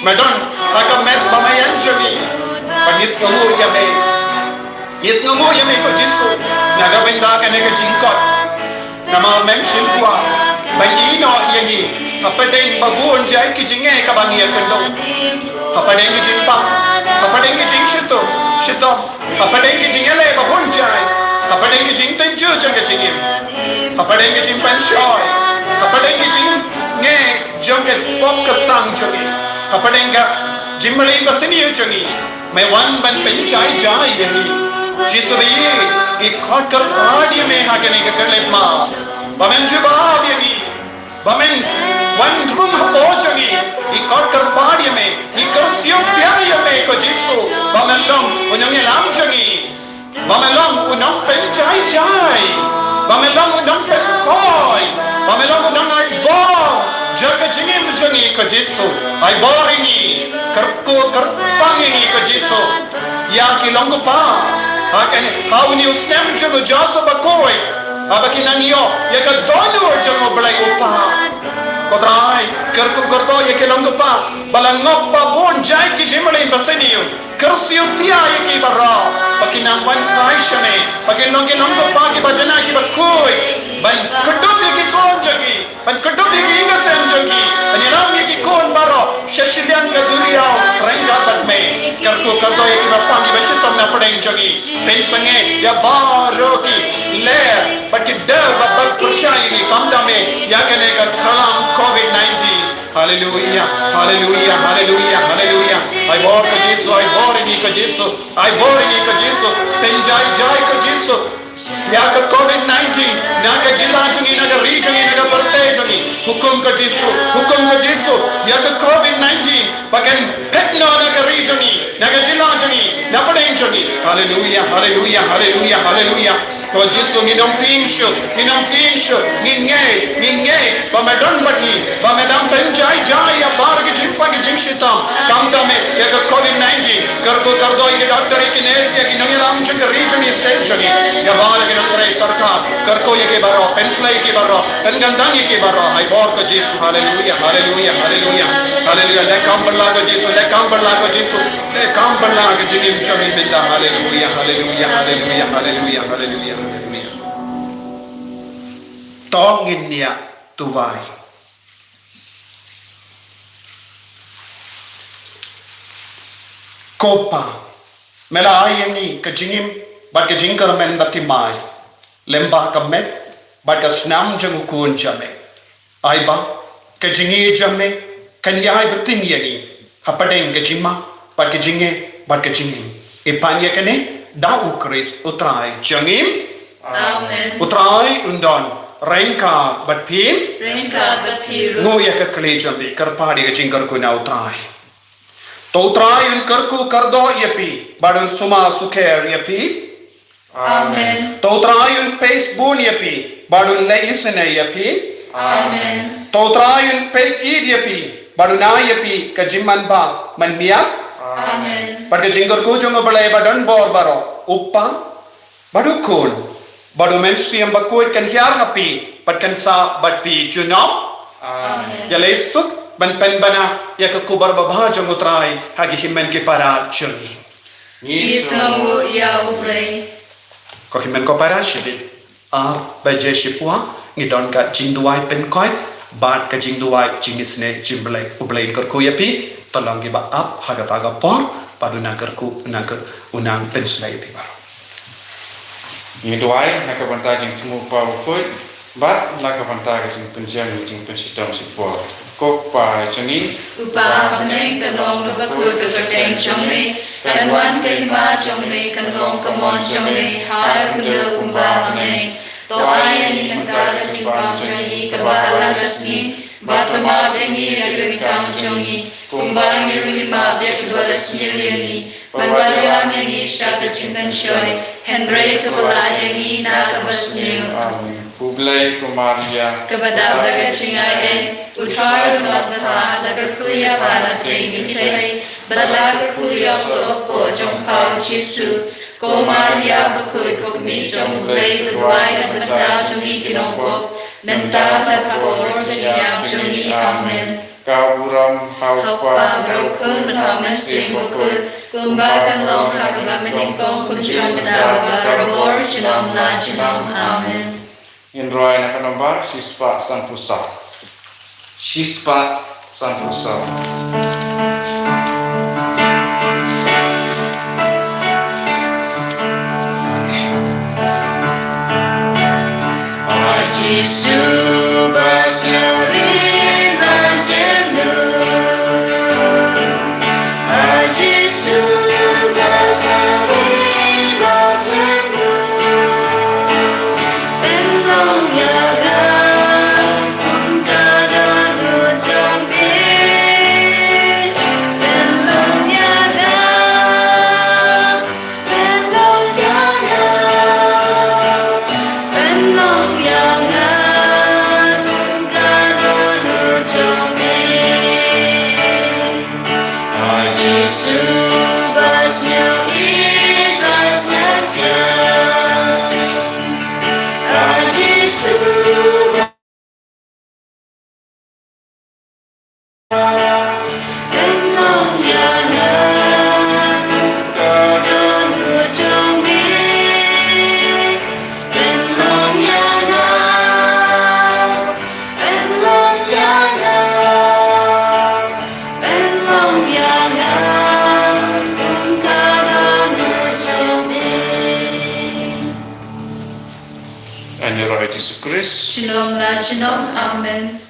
Me don ha ka met ba maïan jong ngi. Bad ngi sngewnguh ïa me. Ngi sngewnguh ïa me ko Jisu, na ka bynta kane ka jingkoit. Namar mem shym kwah ban ïehnoh ïa ngi hapdeng ba bun jait ki jingeh kaba ngi ïakynduh. Hapdeng ki jingpang, hapdeng ki jingshitom, shitom, hapdeng ki jingïaleh ba bun jait, hapdeng ki jingtynjuh jong ka jingim, hapdeng ki jingpynshoi, hapdeng ki jingeh jong ka pop ka sang jong ngi, hapdeng ka jingmlien basniew jong ngi. Me wan ban pynjai jai ïa ngi. Jisu ba ïeit, ngi khot kyrpad ïa me ha kane ka khyllipmat ba men jubab ïa ngi, ba men wan rung hapoh jong ngi. Ngi khot kyrpad ïa me, ngi kyrsiew thiah ïa me ko Jisu, ba men long u nongïalam jong ngi. Ba me long u nongpynjai jai. Ba me long u nongpynkhuid. Ba me long u nongai bor jong ka jingim jong ngi ko Jisu. Ai bor ïa ngi. Kyrkhu kyrpang ïa ngi ko Jisu. Ïa ki long kpa ha kane, ha une u snem jong u Joseph bakhuid, haba ki nang ïoh ïa ka dohnud jong U Blei U Kpa. Ko Trai, kyrkhu kyrdoh ïa ki long kpa ba la ngop ba bun jait ki jingmlien basniew. Kyrsiew thiah ïa ki baroh ba ki nang wan phai sha me, ba kin long ki nongkpa kiba janai kiba khuid, ban kdup ïa ki khun jong ki, ban kdup ïa ki ïing ki sem jong ki, ban ïalam ïa ki khun baroh sha shiliang ka duriaw ryngkat bad me. Kyrkhu kyrdoh ïa kiba pang kiba shitom na pdeng jong ki. Pynsangeh ïa baroh ki lyer bad ki dei ba pyrshah ïa ngi, khamtam eh ïa kane ka khlam covid nineteen. Haleluya, haleluya, haleluya, haleluya. Ai bor ko Jisu, ai bor ïa ngi ko Jisu, ai bor ïa ngi ko Jisu. Pynjai jai ko Jisu ïa ka covid nineteen na ka jylla jong ngi, na ka ri jong ngi, na ka pyrthei jong ngi. Hukum ko Jisu, hukum ko Jisu ïa ka covid nineteen ba kan phet noh na ka ri jong ngi, na ka jylla jong ngi, na pdeng jong ngi. Haleluya, haleluya, haleluya, haleluya. Ko Jisu, ngi nongtieng shuh, ngi nongtieng shuh, ngi ngeit, ngi ngeit ba me don bad ngi, ba me dang pynjai jai ïa baroh ki jingpang ki jingshitom. Khamtam eh ïa ka covid nineteen, kyrkhu kyrdoh ïa ki doktor, ïa ki nurse, ïa ki nongïalam jong ka ri jong ngi, state jong ngi, ïa baroh ki nongtrei sorkar, kyrkhu ïa ki baroh, pynshlei ïa ki baroh, pynkhamtam ïa ki baroh. Ai bor ko Jisu. Haleluya, haleluya, haleluya, haleluya. Leh kam bylla ko Jisu, leh kam bylla ko Jisu, leh kam bylla ka jingim jong ngi mynta. Haleluya, haleluya, haleluya, haleluya, haleluya, haleluya. To ngin ïa duwai. Ko Pa, me la ai ïa ngi ka jingim bad ka jingkyrmen bathymmai lyngba ka met bad ka snam jong u Khun jong me. Ai ba ka jingïeit jong me kan ïai bteng ïa ngi hapdeng ka jingma bad ka jingeh bad ka jingim. Ngi pan ïa kane da U Khrist U Trai jong ngi. Amen. U Trai un don ryngkat bad phi. Ryngkat bad phi ruh. Nguh ïa ka kli jong phi, kyrpad ïa ka jingkyrkhu na u Trai. To u Trai un kyrkhu kyrdoh ïa phi bad un sumar sukher ïa phi. Amen. To u Trai un peit bun ïa phi bad un leh isynei ïa phi. Amen. To u Trai un peit ïeit ïa phi bad un ai ïa phi ka jingmanbha manmiat. Amen. Bad ka jingkyrkhu jong u Blei ba don bor baroh, u Kpa bad u Khun bad u Mynsiem Bakhuid kan hiar ha phi bad kan sah bad phi junom. Amen. Ïaleh suk ban pynbna ïa ka khubor babha jong u Trai ha ki hynmen ki para jong ngi. Ngi sngewnguh ïa u Blei. Ko hynmen ko para, shibit ar baje shiphew ngi don ka jingduwai pynkoit bad ka jingduwai jingisynei jong u Blei. U Blei un kyrkhu ïa phi. To long kiba ap ha kata ka por bad u nang kyrkhu, u nang kyr-, u nang pynshlei ïa phi baroh. Ngi duwai na ka bynta jingthmu u Kpa Bakhuid bad na ka bynta ka jingpynjah, ka jingpynshitom shipor. Ko Kpa jong ngi uba ha bneng, kan long kaba khuid ka kyrteng jong me, kan wan ka hima jong me, kan long ka mon jong me ha ka khyndew kumba ha bneng. To ai ïa ngi mynta ka jingbam jong ngi kaba ha la ka sngi, bad to map ïa ngi ïa ki ryngkang jong ngi, kumba ngi ruh ngi map ïa kiba la sniew ïa ngi. Bad wat ïalam ïa ngi sha ka jingpynshoi, hynrei to pynlah ïa ngi na kaba sniew. Amen. U Blei, ko Maria, kaba dap da ka jingaiei, u Trai u don bad pha, la kyrkhu ïa pha na pdeng ki kynthei, bad la kyrkhu ïa u soh hapoh jong pha u Jisu. Ko Maria bakhuid, ko kmie jong u Blei, to duwai na ka bynta jong ngi ki nongpop, mynta bad ha ka hor jingïap jong ngi. Amen. Ka burom ha u Kpa, bad ha u Khun, bad ha u Mynsiem Bakhuid, kumba kan long ha kaba mynnyngkong, kumjuh mynta, barabor, junom la junom. Amen. Ngin rwai na ka nombar shispah sanphew saw. Shispah sanphew saw. A Jisu ba sngewrit ba jemnud. A Jisu ba sngewrit ba jemnud. Pynlong ïa nga kum ka dohnud jong me. Pynlong ïa nga. Pynlong ïa nga, pynlong ïa nga, kum ka dohnud jong me. A Jisu ba sngewrit ba sngewthuh. A Jisu ba Ngan ïaroh ïa Jisu Khrist. Junom la junom. Amen.